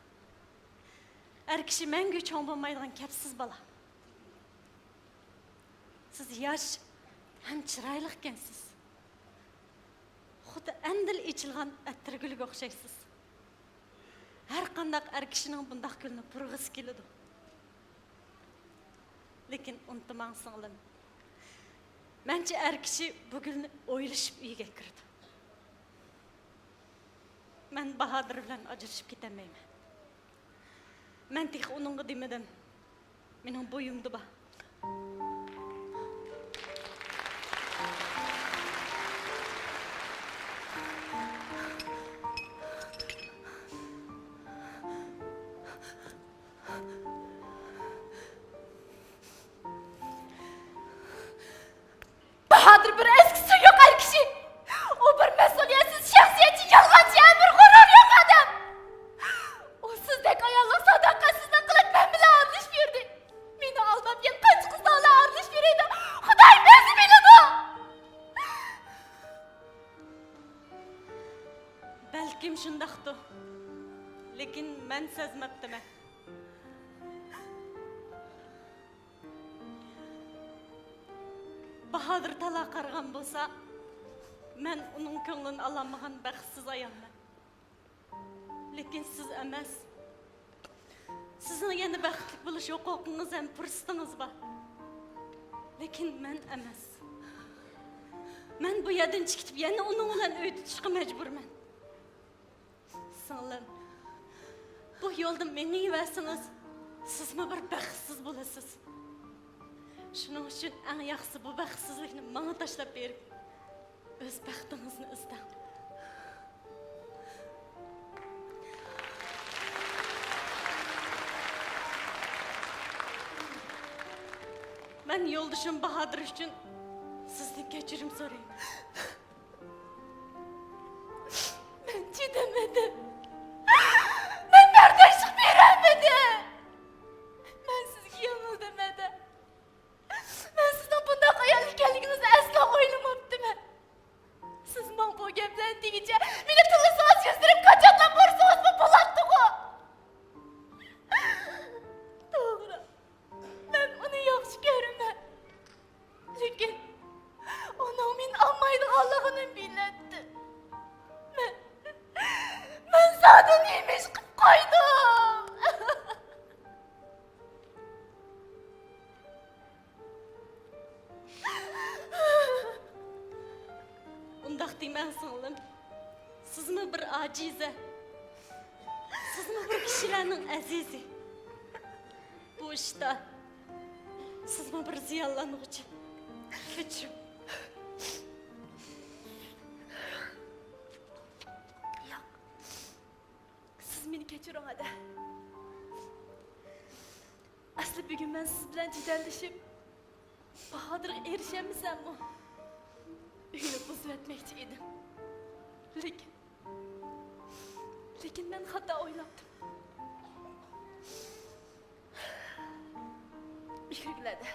ئەر كىشى مەڭگۈ چوڭ بولمايدىغان كەپسىز بالا. سىز ياش ھەم چىرايلىق ئىكەنسىز. خۇددى ئەمدىلا ئېچىلغان ئەتىرگۈلگە ئوخشايسىز. ھەر قانداق ئەر كىشىنىڭ بۇنداق گۈلنى پۇرىغۇسى كېلىدۇ. لېكىن ئۇنتۇماڭ، سىڭلىم. مەنچە ئەر كىشى بۇ گۈلنى ئويلىشىپ ئۆيىگە كىرىدۇ. مەن باھادىر بىلەن ئاجرىشىپ كېتەلمەيمەن. مەن تېخى ئۇنىڭغا دېمىدىم. مېنىڭ بويۇمدا بار. باھادىر بىر ئەسكىسى يوق ئەر كىشى. ئۇ بىر مەسئۇلىيەتسىز، شەخسىيەتچى، يالغانچى ھەم بىر غۇرۇرى يوق ئادەم. ئۇ سىزدەك ئاياللىق، ساداقەتسىزلىك قىلىپ، مەن بىلەن ئارىلىشىپ يۈردى. مېنى ئالداپ يەنە قانچە قىزلار بىلەن ئارىلىشىپ يۈرىدۇ، خۇدايىم ئۆزى بىلىدۇ. بەلكىم شۇنداقتۇ، لېكىن مەن سەزمەپتىمەن. باھادىر تالاغا قارىغان بولسا، مەن ئۇنىڭ كۆڭلىنى ئالالمىغان بەختسىز ئايالمەن. لېكىن سىز ئەمەس. سىزنىڭ يەنە بەختلىك بولۇش ھوقۇقىڭىز ھەم پۇرسىتىڭىز بار. لېكىن مەن ئەمەس. مەن بۇ يەردىن چىقىپ يەنە ئۇنىڭ بىلەن ئۆي تۇتۇشقا مەجبۇرمەن. سىڭلىم، بۇ يولدا مېڭىۋەرسىڭىز، سىزمۇ بىر بەختسىز بولىسىز. شۇنىڭ ئۈچۈن ئەڭ ياخشىسى بۇ بەختسىزلىكنى ماڭا تاشلاپ بېرىپ، ئۆز بەختىڭىزنى ئىزدەڭ. مەن يولدىشىم باھادىر ئۈچۈن سىزدىن كەچۈرۈم سورايمەن. مەن چىدىمىدىم. مەن بەرداشلىق بېرەلمىدىم. مەن سىزگە يېڭىلدىم، ھەدە. مەن سىزنىڭ بۇنداق ئايال ئىكەنلىكىڭىزنى ئەسلا ئويلىماپتىمەن. سىز ماڭا بۇ گەپلەرنى دېگۈچە، مېنى تىللىسىڭىز، يۈزلىرىمگە قاچاقلاپ ئۇرسىڭىزمۇ بولاتتىغۇ. توغرا، مەن ئۇنى ياخشى كۆرىمەن. لېكىن ئۇنىڭ مېنى ئالمايدىغانلىقىنى بىلەتتىم. مەن، مەن زادى نېمە ئىش قىلىپ قويدۇم؟ ئۇنداق دېمەڭ، سىڭلىم. سىزمۇ بىر ئاجىزە. سىزمۇ بىر كىشىلەرنىڭ ئەزىزى. بۇ ئىشتا سىزمۇ بىر زىيانلانغۇچى. كەچۈرۈڭ. ياق. سىز مېنى كەچۈرۈڭ، ھەدە. ئەسلى بۈگۈن مەن سىز بىلەن جېدەللىشىپ، باھادىرغا ئېرىشەلمىسەممۇ، ئۆينى بۇزۇۋەتمەكچى ئىدىم. لېكىن، لېكىن مەن خاتا ئويلاپتىم. ئىگىلەردە،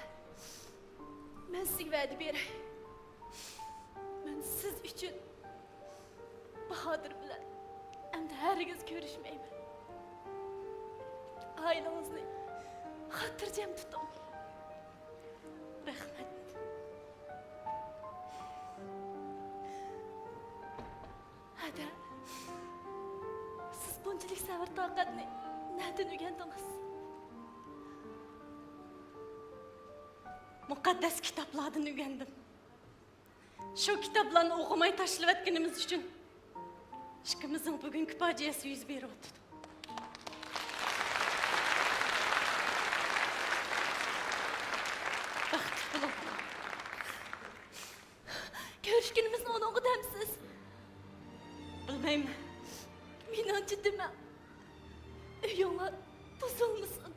مەن سىزگە ۋەدە بېرەي. مەن سىز ئۈچۈن باھادىر بىلەن ئەمدى ھەرگىز كۆرۈشمەيمەن. ئائىلىڭىزنى خاتىرجەم تۇتۇڭ. رەھمەت. ھەدە، سىز بۇنچىلىك سەۋر-تاقەتنى نەدىن ئۆگەندىڭىز؟ مۇقەددەس كىتابلاردىن ئۆگەندىم. شۇ كىتابلارنى ئوقۇماي تاشلىۋەتكىنىمىز ئۈچۈن ئىككىمىزنىڭ بۈگۈنكى پاجىئەسى يۈز بېرىۋاتىدۇ. بەختلىك بولۇڭ. كۆرۈشكىنىمىزنى ئۇنىڭغا دەمسىز؟ بىلمەيمەن. مېنىڭچە دېمەڭ. ئۆيۈڭلار بۇزۇلمىسۇن.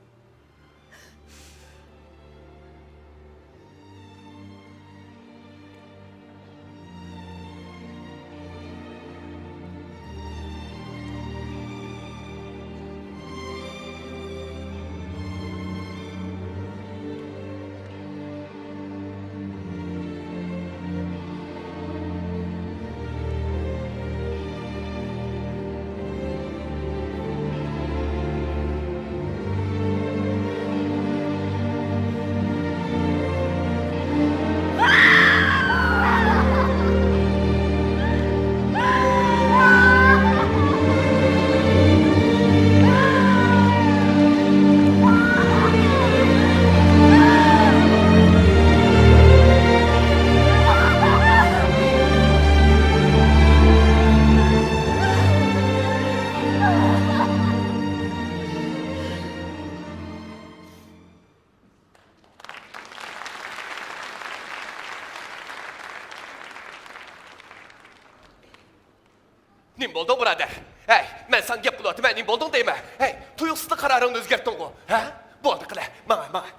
نېمە بولدۇڭ، بۇرادەر؟ ھەي، مەن ساڭا گەپ قىلىۋاتىمەن، نېمە بولدۇڭ دەيمەن. ھەي، تۇيۇقسىزلا قارارىڭنى ئۆزگەرتتىڭغۇ، ھە؟ بولدى، قىلە، ماڭا، ماڭا.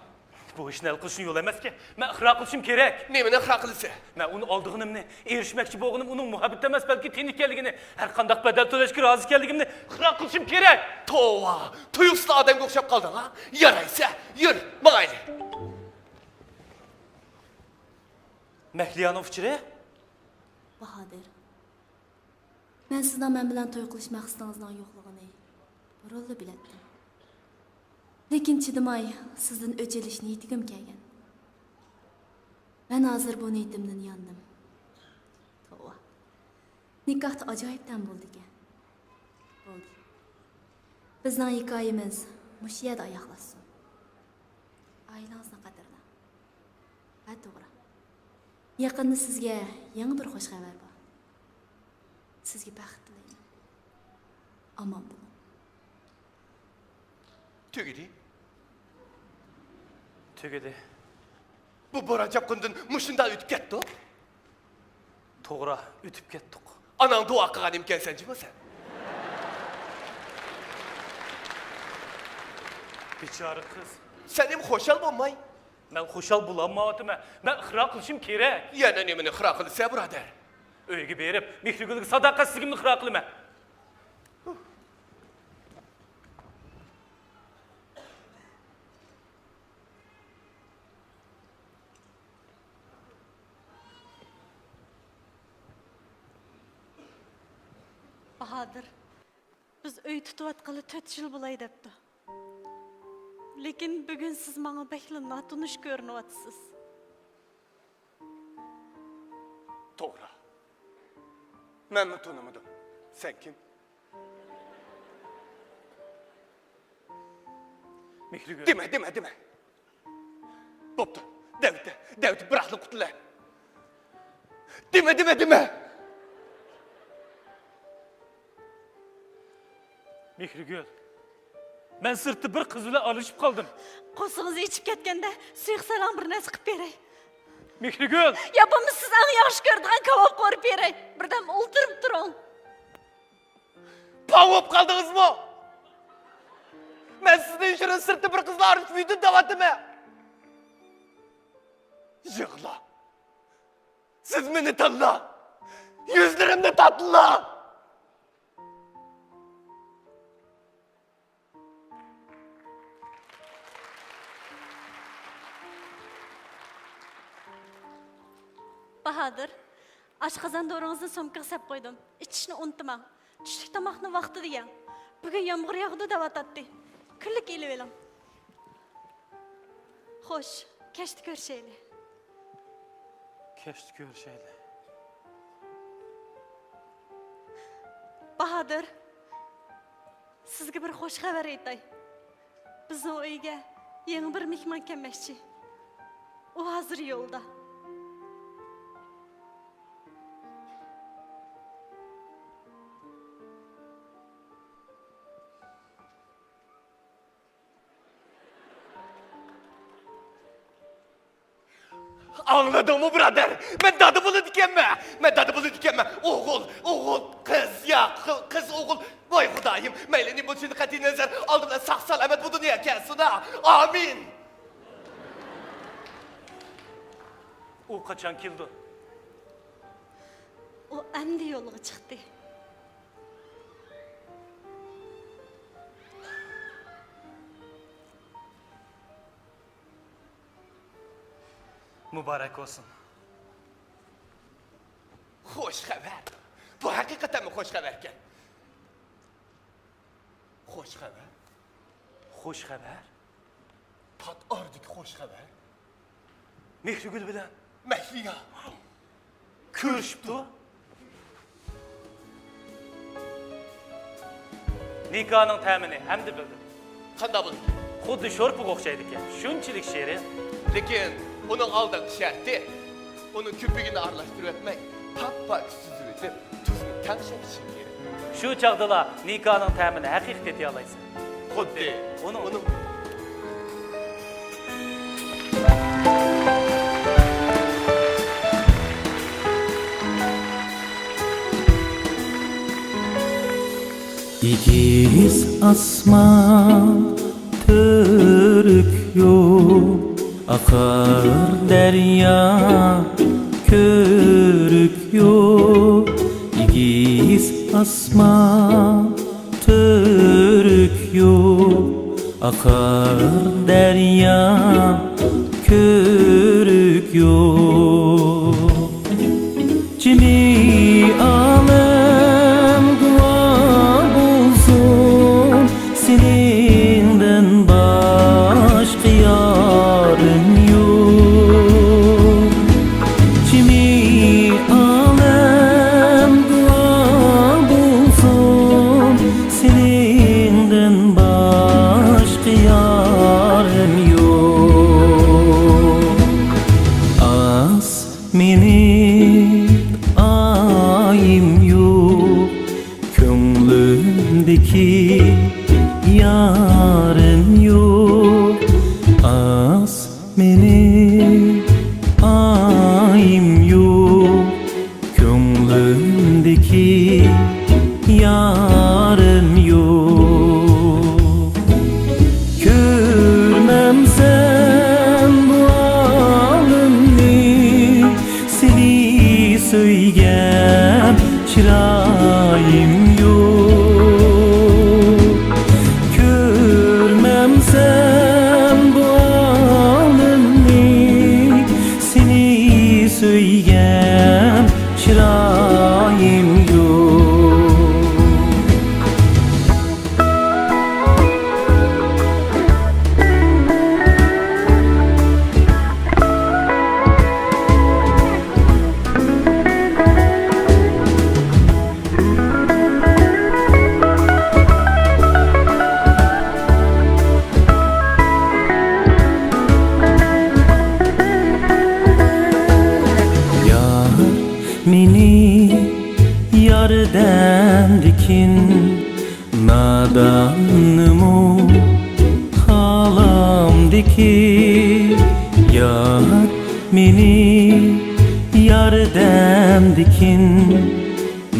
بۇ ئىشنى ھەل قىلىشنىڭ يولى ئەمەسكەن. مەن ئىقرار قىلىشىم كېرەك. نېمىنى ئىقرار قىلىسەن؟ مەن ئۇنى ئالدىغىنىمنى، ئېرىشمەكچى بولغىنىم ئۇنىڭ مۇھەببىتى ئەمەس، بەلكى تېنى ئىكەنلىكىنى، ھەر قانداق بەدەل تۆلەشكە رازى ئىكەنلىكىمنى ئىقرار قىلىشىم كېرەك. توۋا، تۇيۇقسىزلا ئادەمگە ئوخشاپ قالدىڭ ھا؟ يارايسە، يۈر، ماڭايلى. مەھلىيانىڭ ئۇچۇرى؟ باھادىر. مەن سىزنىڭ مەن بىلەن توي قىلىش مەقسىتىڭىزنىڭ يوقلۇقىنى بۇرۇنلا بىلەتتىم. لېكىن چىدىماي سىزدىن ئۆچ ئېلىش نىيىتىگىمۇ كەلگەن. مەن ھازىر بۇ نىيىتىمدىن ياندىم. توۋا. نىكاھتا ئاجايىپ تەم بولىدىكەن. بولدى. بىزنىڭ ھېكايىمىز مۇشۇ يەردە ئاياغلاشسۇن. ئائىلىڭىزنى قەدىرلەڭ. ھە، توغرا. يېقىندا سىزگە يېڭى بىر خوش خەۋەر بار. سىزگە بەخت تىلەيمەن. ئامان بولۇڭ. تۈگىدى. تۈگىدى. بۇ بوران-چاپقۇندىن مۇشۇنداق ئۆتۈپ كەتتۇق. توغرا، ئۆتۈپ كەتتۇق. ئاناڭ دۇئا قىلغان ئىكەنسەن جۇمۇ سەن. بىچارە قىز. سەن نېمە خۇشال بولماي؟ مەن خۇشال بولالمايۋاتىمەن. مەن ئىقرار قىلىشىم كېرەك. يەنە نېمىنى ئىقرار قىلىسەن، بۇرادەر؟ ئۆيگە بېرىپ، مېھرىگۈلگە ساداقەتسىزلىكىمنى ئىقرار قىلىمەن. باھادىر، بىز ئۆي تۇتۇۋاتقىلى تۆت يىل بولاي دەپتۇ. لېكىن بۈگۈن سىز ماڭا بەكلا ناتونۇش كۆرۈنۈۋاتىسىز. توغرا. مەنمۇ تونۇمىدىم. سەن كىم؟ مېھرىگۈل. دېمە، دېمە، دېمە. بوپتۇ. دەۋېتە، دەۋېتە، بىراقلا قۇتۇلە. دېمە، دېمە، دېمە. مېھرىگۈل. مەن سىرتتا بىر قىز بىلەن ئارىلىشىپ قالدىم. قورسىقىڭىز ئېچىپ كەتكەندە سۇيۇق سالاڭ بىر نەرسە قىلىپ بېرەي. مېھرىگۈل! يا بولمىسا سىز ئەڭ ياخشى كۆرىدىغان كاۋاپ قورۇپ بېرەي. بىردەم ئولتۇرۇپ تۇرۇڭ. پاۋ بولۇپ قالدىڭىزمۇ؟ مەن سىزنى يوشۇرۇن سىرتتا بىر قىز بىلەن ئارىلىشىپ يۈردۈم دەۋاتىمەن. يىغلا. سىز مېنى تىللا. يۈزلىرىمنى تاتلا. باھادىر، ئاشقازان دورىڭىزنى سومكىغا سەپ قويدۇم. ئىچىشنى ئۇنتۇماڭ. چۈشلۈك تاماقنى ۋاقتىدا يەڭ. بۈگۈن يامغۇر ياغىدۇ دەۋاتاتتى. كۈنلۈك ئېلىۋېلىڭ. خوش، كەچتە كۆرۈشەيلى. كەچتە كۆرۈشەيلى. باھادىر، سىزگە بىر خوش خەۋەر ئېيتاي. بىزنىڭ ئۆيگە يېڭى بىر مېھمان كەلمەكچى. ئۇ ھازىر يولدا. ئاڭلىدىڭمۇ، بۇرادەر؟ مەن دادا بولىدىكەنمەن. مەن دادا بولىدىكەنمەن. ئوغۇل، ئوغۇل، قىز، يا قىز، ئوغۇل. ۋاي خۇدايىم، مەيلى نېمە بولسۇن، قەتئىي نەزەر، ئالدى بىلەن ساق-سالامەت بۇ دۇنياغا كەلسۇن ھە. ئامىن. ئۇ قاچان كېلىدۇ؟ ئۇ ئەمدى يولغا چىقتى. مۇبارەك بولسۇن. خوش خەۋەر. بۇ ھەقىقەتەنمۇ خوش خەۋەركەن. خوش خەۋەر؟ خوش خەۋەر؟ پات ئارىدىكى خوش خەۋەر. مېھرىگۈل بىلەن مەھلىيا كۆرۈشۈپتۇ. نىكاھنىڭ تەمىنى ئەمدى بىلدىم. قانداق بولىدىكەن؟ خۇددى شورپىغا ئوخشايدىكەن، شۇنچىلىك شېرىن. لېكىن ئۇنىڭ ئالدىنقى شەرتى، ئۇنىڭ كۆپۈكىنى ئارىلاشتۇرۇۋەتمەي، پاك-پاكىز سۈزۈۋېتىپ، تۇزىنى تەڭشەپ ئىچىش كېرەك. شۇ چاغدىلا نىكاھنىڭ تەمىنى ھەقىقىي تېتىيالايسەن. خۇددى ئۇنىڭ. ئېگىز ئاسمان، تۈرك يول، ئاقار دەريا، كۆرۈك يول. ئېگىز ئاسمان، تۈرك يول، ئاقار دەريا، كۆرۈك يول. جىمى ئالەم گۇۋاھ بولسۇن، سېنىڭدىن باشقا يارىم يوق. جىمى ئالەم گۇۋاھ بولسۇن، سېنىڭدىن باشقا يارىم يوق. ئاس مېنى ئايىم يوق، كۆڭلۈمدىكى يارىم يوق. ئاس مېنى ئايىم يوق، كۆڭلۈمدىكى يارىم يوق. كۆرمەمسەن بۇ ئالەمنى، سېنى سۆيگەن چىرايىم يوق. كۆرمەمسەن بۇ ئالەمنى، سېنى سۆيگەن چىرايىم يوق. يار مېنى ياردەمدىكىن، نادانمۇ خالامدىكىن. يار مېنى ياردەمدىكىن،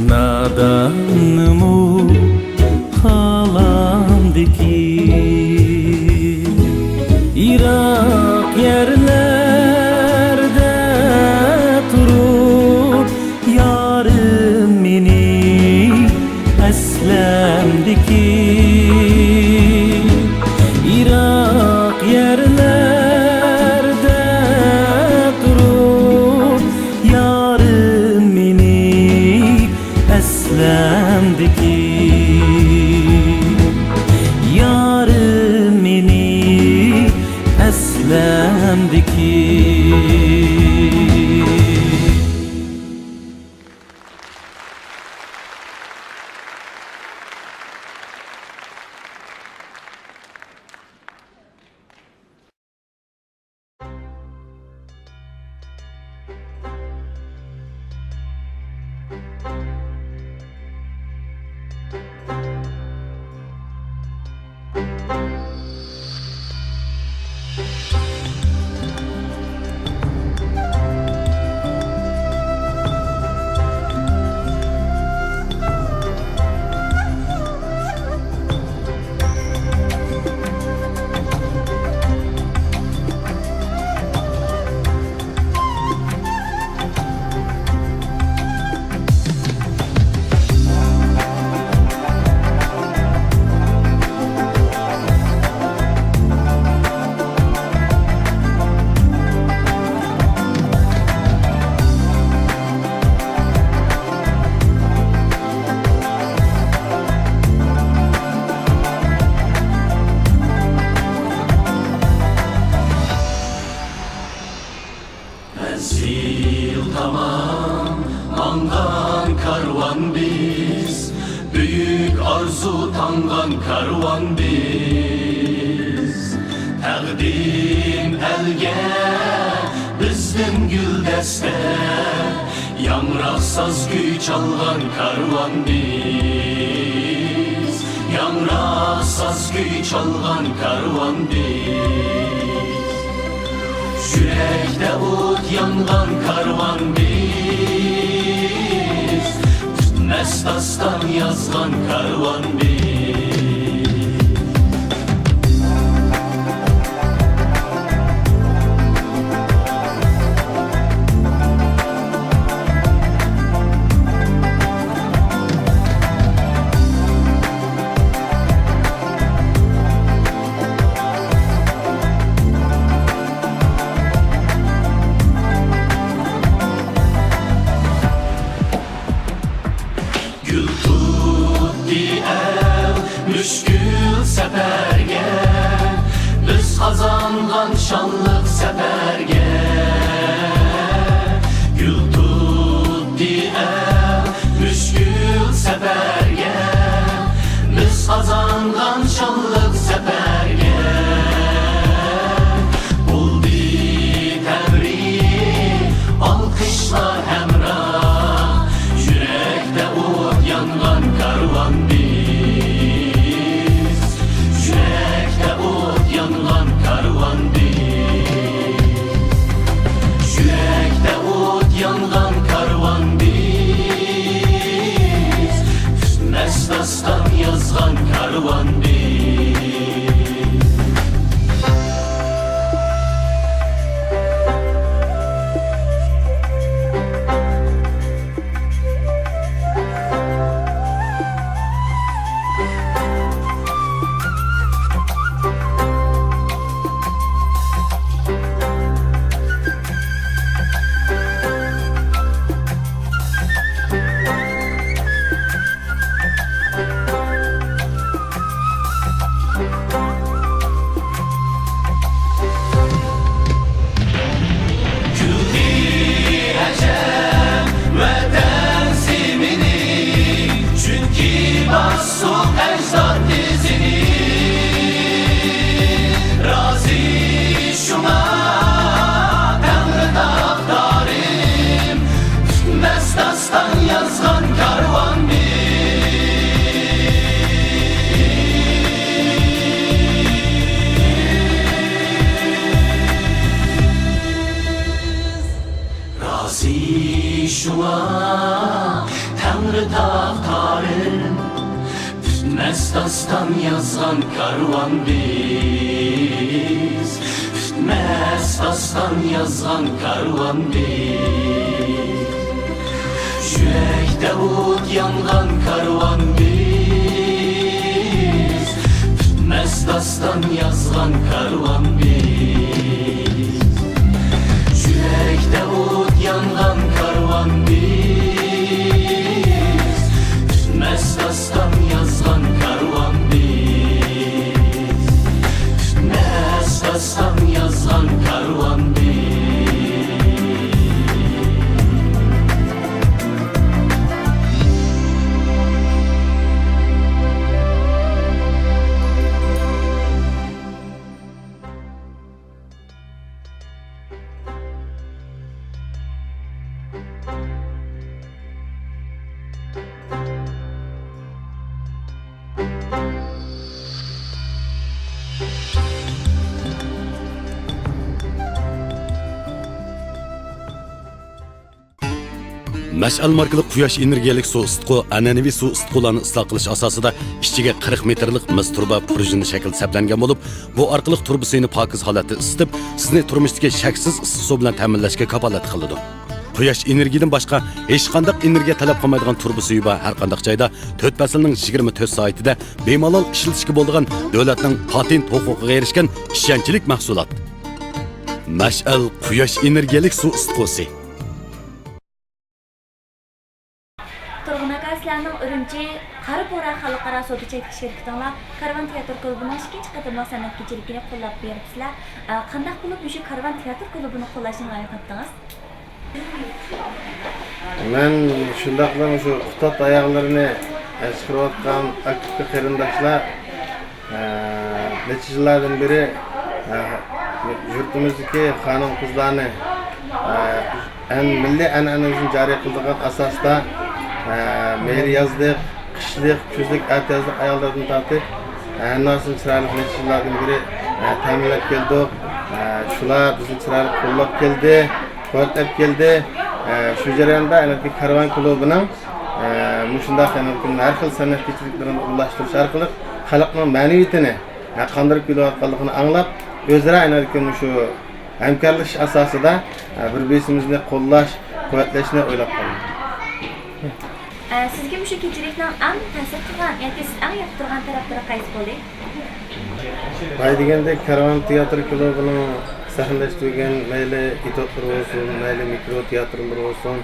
نادانمۇ خالامدىكىن. يىراق يەرلەردە تۇرۇپ، يارىم مېنى ئەسلەمدىكىن. يىراق يەرلەردە تۇرۇپ، يارىم مېنى ئەسلەمدىكىن. يارىم مېنى ئەسلەمدىكىن. ئارزۇ تاڭغان كارۋان بىز، تەقدىم ئەلگە بىزدىن گۈلدەستە. ياڭراق ساز كۈي چالغان كارۋان بىز، ياڭراق ساز كۈي چالغان كارۋان بىز. يۈرەكتە ئوت يانغان كارۋان بىز، پۈتمەس داستان يازغان كارۋان بىز. گۈل تۇتتى ئەل مۈشكۈل سەپەرگە، بىز قازانغان شانلىق سەپەرگە. گۈل تۇتتى ئەل مۈشكۈل سەپەرگە، بىز قازانغان شانلىق سەپەرگە. بولدى تەبرىك ئالقىشلار ھەمراھ، يۈرەكتە ئوت يانغان كارۋان بىز. يۈرەكتە ئوت يانغان كارۋان بىز. يۈرەكتە ئوت يانغان كارۋان بىز. پۈتمەس داستان يازغان كارۋان بىز. كۈلدى ئەجەب ۋەتەن زېمىنى، چۈنكى باستۇق ئەجداد ئىزىنى. رازى شۇڭا تەڭرىتاغ تارىم، پۈتمەس داستان يازغان كارۋان بىز. رازى شۇڭا تەڭرىتاغ تارىم، پۈتمەس داستان يازغان كارۋان بىز. پۈتمەس داستان يازغان كارۋان بىز. يۈرەكتە ئوت يانغان كارۋان بىز. پۈتمەس داستان يازغان كارۋان بىز. يۈرەكتە ئوت يانغان كارۋان بىز. پۈتمەس داستان يازغان كارۋان بىز. پۈتمەس داستان يازغان كارۋان بىز. مەشئەل ماركىلىق قۇياش ئېنېرگىيەلىك سۇ ئىسسىتقۇ ئەنئەنىۋى سۇ ئىسسىتقۇلارنى ئىسلاھ قىلىش ئاساسىدا ئىچىگە قىرىق مېتىرلىق مىس تۇرۇبا پۇرژىنى شەكلىدە سەپلەنگەن بولۇپ، بۇ ئارقىلىق تۇرۇبا سۈيىنى پاكىز ھالەتتە ئىسسىتىپ، سىزنى تۇرمۇشتىكى شەكسىز ئىسسىق سۇ بىلەن تەمىنلەشكە كاپالەتلىك قىلىدۇ. قۇياش ئېنېرگىيىدىن باشقا ھېچقانداق ئېنېرگىيە تەلەپ قىلمايدىغان تۇرۇبا سۈيى بار ھەرقانداق جايدا تۆت پەسىلنىڭ يىگىرمە تۆت سائىتىدە بىمالال ئىشلىتىشكە بولىدىغان دۆلەتنىڭ پاتېنت ھوقۇقىغا ئېرىشكەن ئىشەنچلىك مەھسۇلات. مەشئەل قۇياش ئېنېرگىيەلىك سۇ ئىسسىتقۇسى. تۇرغۇن ئاكا، سىلەرنىڭ ئۈرۈمچى قارا پۇرا خەلقئارا سودا چەكلىك شىركىتىڭلار كارۋان تىياتىر كۇلۇبىنىڭ ئىككىنچى قېتىملىق سەنئەت كېچىلىكىنى قوللاپ بېرىپسىلەر. ئە، قانداق بولۇپ مۇشۇ كارۋان تىياتىر كۇلۇبىنى قوللاشنى لايىق تاپتىڭىز؟ مەن شۇنداقلا مۇشۇ قۇتاد ئاياغلىرىنى ئە، چىقىرىۋاتقان ئاكتىپكا قېرىنداشلار، ئە، نەچچە يىللاردىن بېرى، ئە، يۇرتىمىزدىكى خانىم-قىزلارنى، ئە، ئەن-، مىللىي ئەنئەنىمىزنى جارى قىلىدىغان ئاساستا، ئە، مەيلى يازلىق، قىشلىق، كۈزلۈك، ئەتىيازلىق ئاياللاردىن تارتىپ، ئە، ھەممىسىنى چىرايلىق نەچچە يىللاردىن بېرى، ئە، تەمىنلەپ كەلدۇق. ئە، شۇلار بىزنى چىرايلىق قوللاپ كەلدى، قۇۋۋەتلەپ كەلدى. ئە، شۇ جەرياندا، يەنە كارۋان كۇلۇبىنىڭ ئە، مۇشۇنداق يەنە ھەر خىل سەنئەت كېچىلىكلىرىنى ئورۇنلاشتۇرۇش ئارقىلىق خەلقنىڭ مەنىۋىيىتىنى، ئە، قاندۇرۇپ كېلىۋاتقانلىقىنى ئاڭلاپ، ئۆزئارا يەنە مۇشۇ ھەمكارلىشىش ئاساسىدا، ئە، بىر-بىرىمىزنى قوللاش، قۇۋۋەتلەشنى ئويلاپ قالدۇق. ئە، سىزگە مۇشۇ كېچىلىكنىڭ ئەڭ تەسىر قىلغان ياكى سىز ئەڭ ياقتۇرغان تەرەپلىرى قايسى بولدى؟ باي دېگەندەك، كارۋان تىياتىر كۇلۇبىنىڭ سەھنىلەشتۈرگەن مەيلى ئېتيۇدلىرى بولسۇن، مەيلى مىكرو تىياتىرلىرى بولسۇن،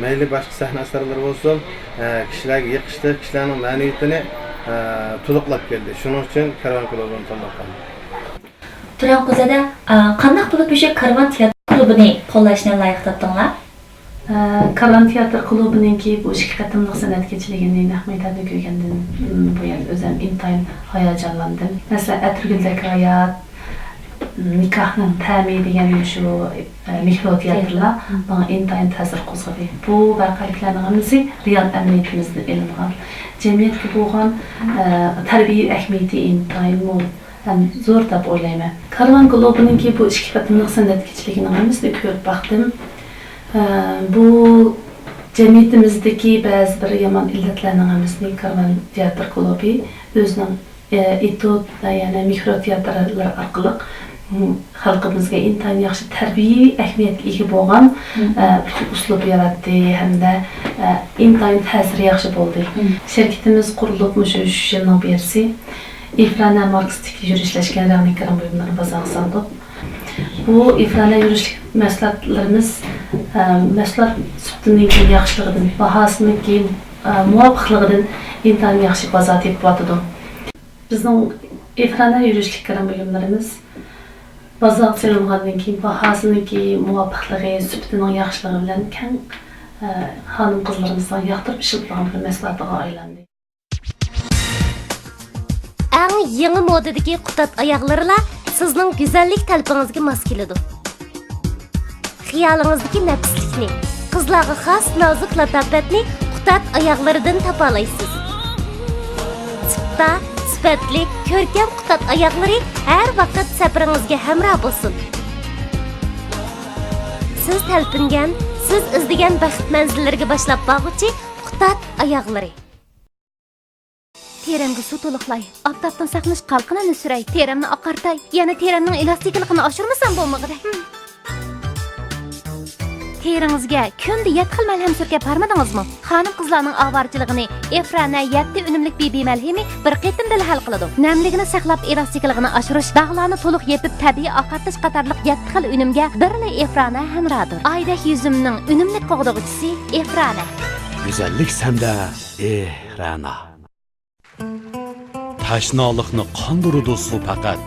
مەيلى باشقا سەھنە ئەسەرلىرى بولسۇن، ئە، كىشىلەرگە يېقىشلىق، كىشىلەرنىڭ مەنىۋىيىتىنى، ئە، تولۇقلاپ كەلدى. شۇنىڭ ئۈچۈن كارۋان كۇلۇبىنى تاللاپ قالدىم. تۇران قۇزەدە، ئە، قانداق بولۇپ مۇشۇ كارۋان تىياتىر كۇلۇبىنى قوللاشنى لايىق تاپتىڭلار؟ ئە، كارۋان تىياتىر كۇلۇبىنىڭكى بۇ ئىككى قېتىملىق سەنئەت كېچىلىكىنى نەق مەيداندا كۆرگەندىن، م، بۇيان ئۆزۈم ئىنتايىن ھاياجانلاندىم. مەسىلەن، ئەتىرگۈلدەك ھايات، نىكاھنىڭ تەمى دېگەن شۇ، ئە، مىكرو تىياتىرلار ماڭا ئىنتايىن تەسىر قوزغىدى. بۇ ۋەقەلىكلەرنىڭ ھەممىسى رېئال ئەمەلىيىتىمىزدىن ئېلىنغان. جەمئىيەتكە بولغان، ئە، تەربىيە ئەھمىيىتى ئىنتايىن مول ھەم زور دەپ ئويلايمەن. كارۋان گۇلوبىنىڭكى بۇ ئىككى قېتىملىق سەنئەت كېچىلىكىنىڭ ھەممىسىنى كۆرۈپ باقتىم. ئە، بۇ جەمئىيىتىمىزدىكى بەزى بىر يامان ئىللەتلەرنىڭ ھەممىسىنى كارۋان تىياتىر كۇلۇبى ئۆزىنىڭ ئېتيۇد، يەنى مىكرو تىياتىرلار ئارقىلىق، م، خەلقىمىزگە ئىنتايىن ياخشى تەربىيەۋى ئەھمىيەتكە ئىگە بولغان، مم، ئە، ئۇسلۇب ياراتتى ھەمدە، ئە، ئىنتايىن تەسىرى ياخشى بولدى. مم. شىركىتىمىز قۇرۇلۇپ مۇشۇ ئۈچ يىلنىڭ بېرىسى ئىفرانە ماركسىستىك يۈرۈشلەشكەن رەڭلىك كىرىم بۇيۇملىرىنى بازارغا سالدۇق. بۇ ئىفرانە يۈرۈشلۈك مەھسۇلاتلىرىمىز، ئە، مەھسۇلات سۈپىتىنىڭكى ياخشىلىقىدىن، باھاسىنىڭكى، ئە، مۇۋاپىقلىقىدىن ئىنتايىن ياخشى بازار تېپىۋاتىدۇ. بىزنىڭ ئېفرانا يۈرۈشلۈك كىرىم بۇيۇملىرىمىز بازارغا سېلىنغاندىن كېيىن باھاسىنىڭكى مۇۋاپىقلىقى، سۈپىتىنىڭ ياخشىلىقى بىلەن كەڭ، ئە، خانىم-قىزلىرىمىزنىڭ ياقتۇرۇپ ئىشلىتىدىغان بىر مەھسۇلاتىغا ئايلاندى. ئەڭ يېڭى مودىدىكى قۇتاد ئاياغلىرىلا سىزنىڭ گۈزەللىك تەلىپىڭىزگە ماس كېلىدۇ. خىيالىڭىزدىكى نەپىسلىكنى، قىزلارغا خاس نازۇك لاتاپەتنى قۇتاد ئاياغلىرىدىن تاپالايسىز. سىپتا، سۈپەتلىك، كۆركەم قۇتاد ئاياغلىرى ھەر ۋاقىت سەپىرىڭىزگە ھەمراھ بولسۇن. سىز تەلپۈنگەن، سىز ئىزدىگەن بەخت مەنزىللىرىگە باشلاپ بارغۇچى قۇتاد ئاياغلىرى. تېرەمگە سۇ تولۇقلاي، ئاپتاپتىن ساقلىنىش قالقىنىنى سۈرەي، تېرەمنى ئاقارتاي، يەنە تېرەمنىڭ ئېلاستىكىلىقىنى ئاشۇرمىسام بولمىغۇدەك. تېرىڭىزگە كۈندە يەتتە خىل مەلھەم سۈركەپ ھارمىدىڭىزمۇ؟ خانىم-قىزلارنىڭ ئاۋارىچىلىكىنى ئېفرانە يەتتە ئۈنۈملۈك بىبى مەلھىمى بىر قېتىمدىلا ھەل قىلىدۇ. نەملىكنى ساقلاپ، ئېلاستىكىلىقىنى ئاشۇرۇش، داغلارنى تولۇق يېپىپ، تەبىئىي ئاقارتىش قاتارلىق يەتتە خىل ئۈنۈمگە بىرلا ئېفرانە ھەمراھدۇر. ئايدەك يۈزۈمنىڭ ئۈنۈملۈك قوغدىغۇچىسى ئېفرانە. گۈزەللىك سەندە، ئېفرانە. تەشنالىقنى قاندۇرىدۇ سۇ پەقەت،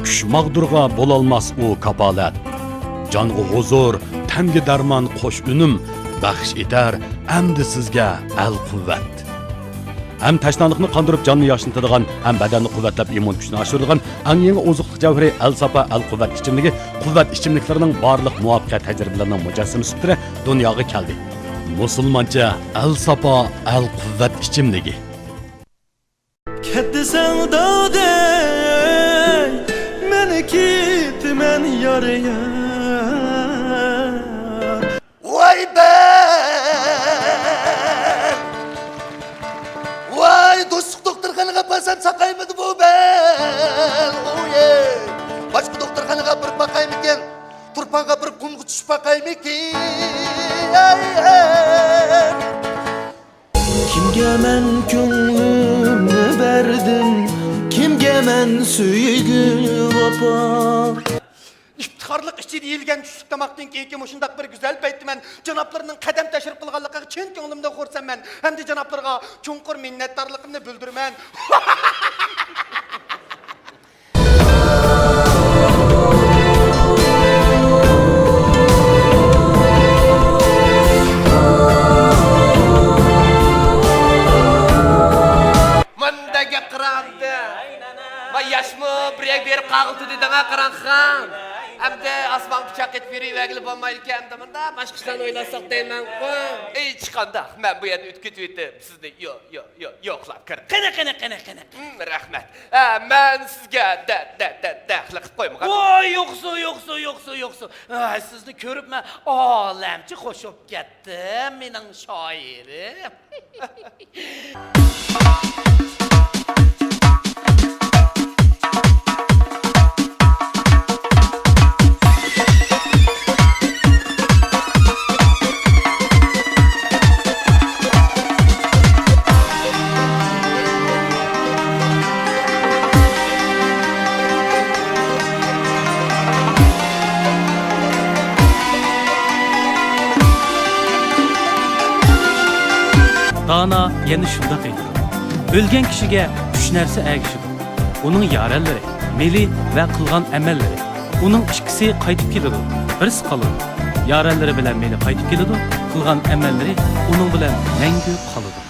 كۈچ ماغدۇرغا بولالماس ئۇ كاپالەت. جانغا ھۇزۇر، تەنگە دەرمان قوش ئۈنۈم، بەخش ئېتەر ئەمدى سىزگە ئەل قۇۋۋەت. ھەم تەشنالىقنى قاندۇرۇپ جاننى ياشنىتىدىغان، ھەم بەدەننى قۇۋۋەتلەپ ئىممۇن كۈچنى ئاشۇرىدىغان ئەڭ يېڭى ئوزۇقلۇق جەۋھىرى ئەل ساپا ئەل قۇۋۋەت ئىچىملىكى قۇۋۋەت ئىچىملىكلىرىنىڭ بارلىق مۇۋەپپەقىيەت تەجرىبىلىرىنىڭ مۇجەسسىمىسى سۈپىتىدە دۇنياغا كەلدى. مۇسۇلمانچە ئەل ساپا ئەل قۇۋۋەت ئىچىملىكى. كەت دېسەڭ دادەي، مەن كېتىمەن يار يار. ۋاي بەل، ۋاي دوستلۇق دوختۇرخانىغا بارسام ساقايمىدى بۇ بەل. ئۇيە، باشقا دوختۇرخانىغا بېرىپ باقايمىكىن؟ تۇرپانغا بىر قۇمغا چۈشۈپ باقايمىكىن؟ ئەي، ئەي. كىمگە مەن كۆڭلۈمنى بەردىم، كىمگە مەن سۆيگۈ ۋاپا؟ ئىپتىخارلىق ئىچىدە يېيىلگەن چۈشلۈك تاماقتىن كېيىنكى مۇشۇنداق بىر گۈزەل پەيتتە مەن جانابلىرىنىڭ قەدەم تەشرىپ قىلغانلىقىغا چىن كۆڭلۈمدىن خۇرسەنمەن ھەمدە جانابلىرىغا چوڭقۇر مىننەتدارلىقىمنى بىلدۈرىمەن. قاراڭ ئەمدى. ۋاي ياشمۇ بىر يەرگە بېرىپ قالغىلى تۇردى دەڭە قاراڭ خان. ئەمدى ئاسمانغا پىچاق ئېتىپ يۈرۈۋەرگىلى بولمايدىكەن، ئەمدى مۇنداق باشقا ئىشلارنى ئويلاشساق دەيمەنغۇ. ھېچقانداق، مەن بۇ يەردىن ئۆتۈپ كېتىۋېتىپ سىزنى يو-، يو-، يو-، يوقلاپ كىرىمەن. قېنى، قېنى، قېنى، قېنى. ھىم، رەھمەت. ھە، مەن سىزگە دە-، دە-، دە-، دەخلى قىلىپ قويمىغان. ۋاي يوقسۇ، يوقسۇ، يوقسۇ، يوقسۇ. ھە، سىزنى كۆرۈپ مەن ئالەمچە خوش بولۇپ كەتتىم، مېنىڭ شائىرىم. دانا يەنە شۇنداق ئېيتىدۇ، ئۆلگەن كىشىگە ئۈچ نەرسە ئەگىشىدۇ. ئۇنىڭ يارەنلىرى، مېلى ۋە قىلغان ئەمەللىرى. ئۇنىڭ ئىككىسى قايتىپ كېلىدۇ، بىرسى قالىدۇ. يارەنلىرى بىلەن مېلى قايتىپ كېلىدۇ، قىلغان ئەمەللىرى ئۇنىڭ بىلەن مەڭگۈ قالىدۇ.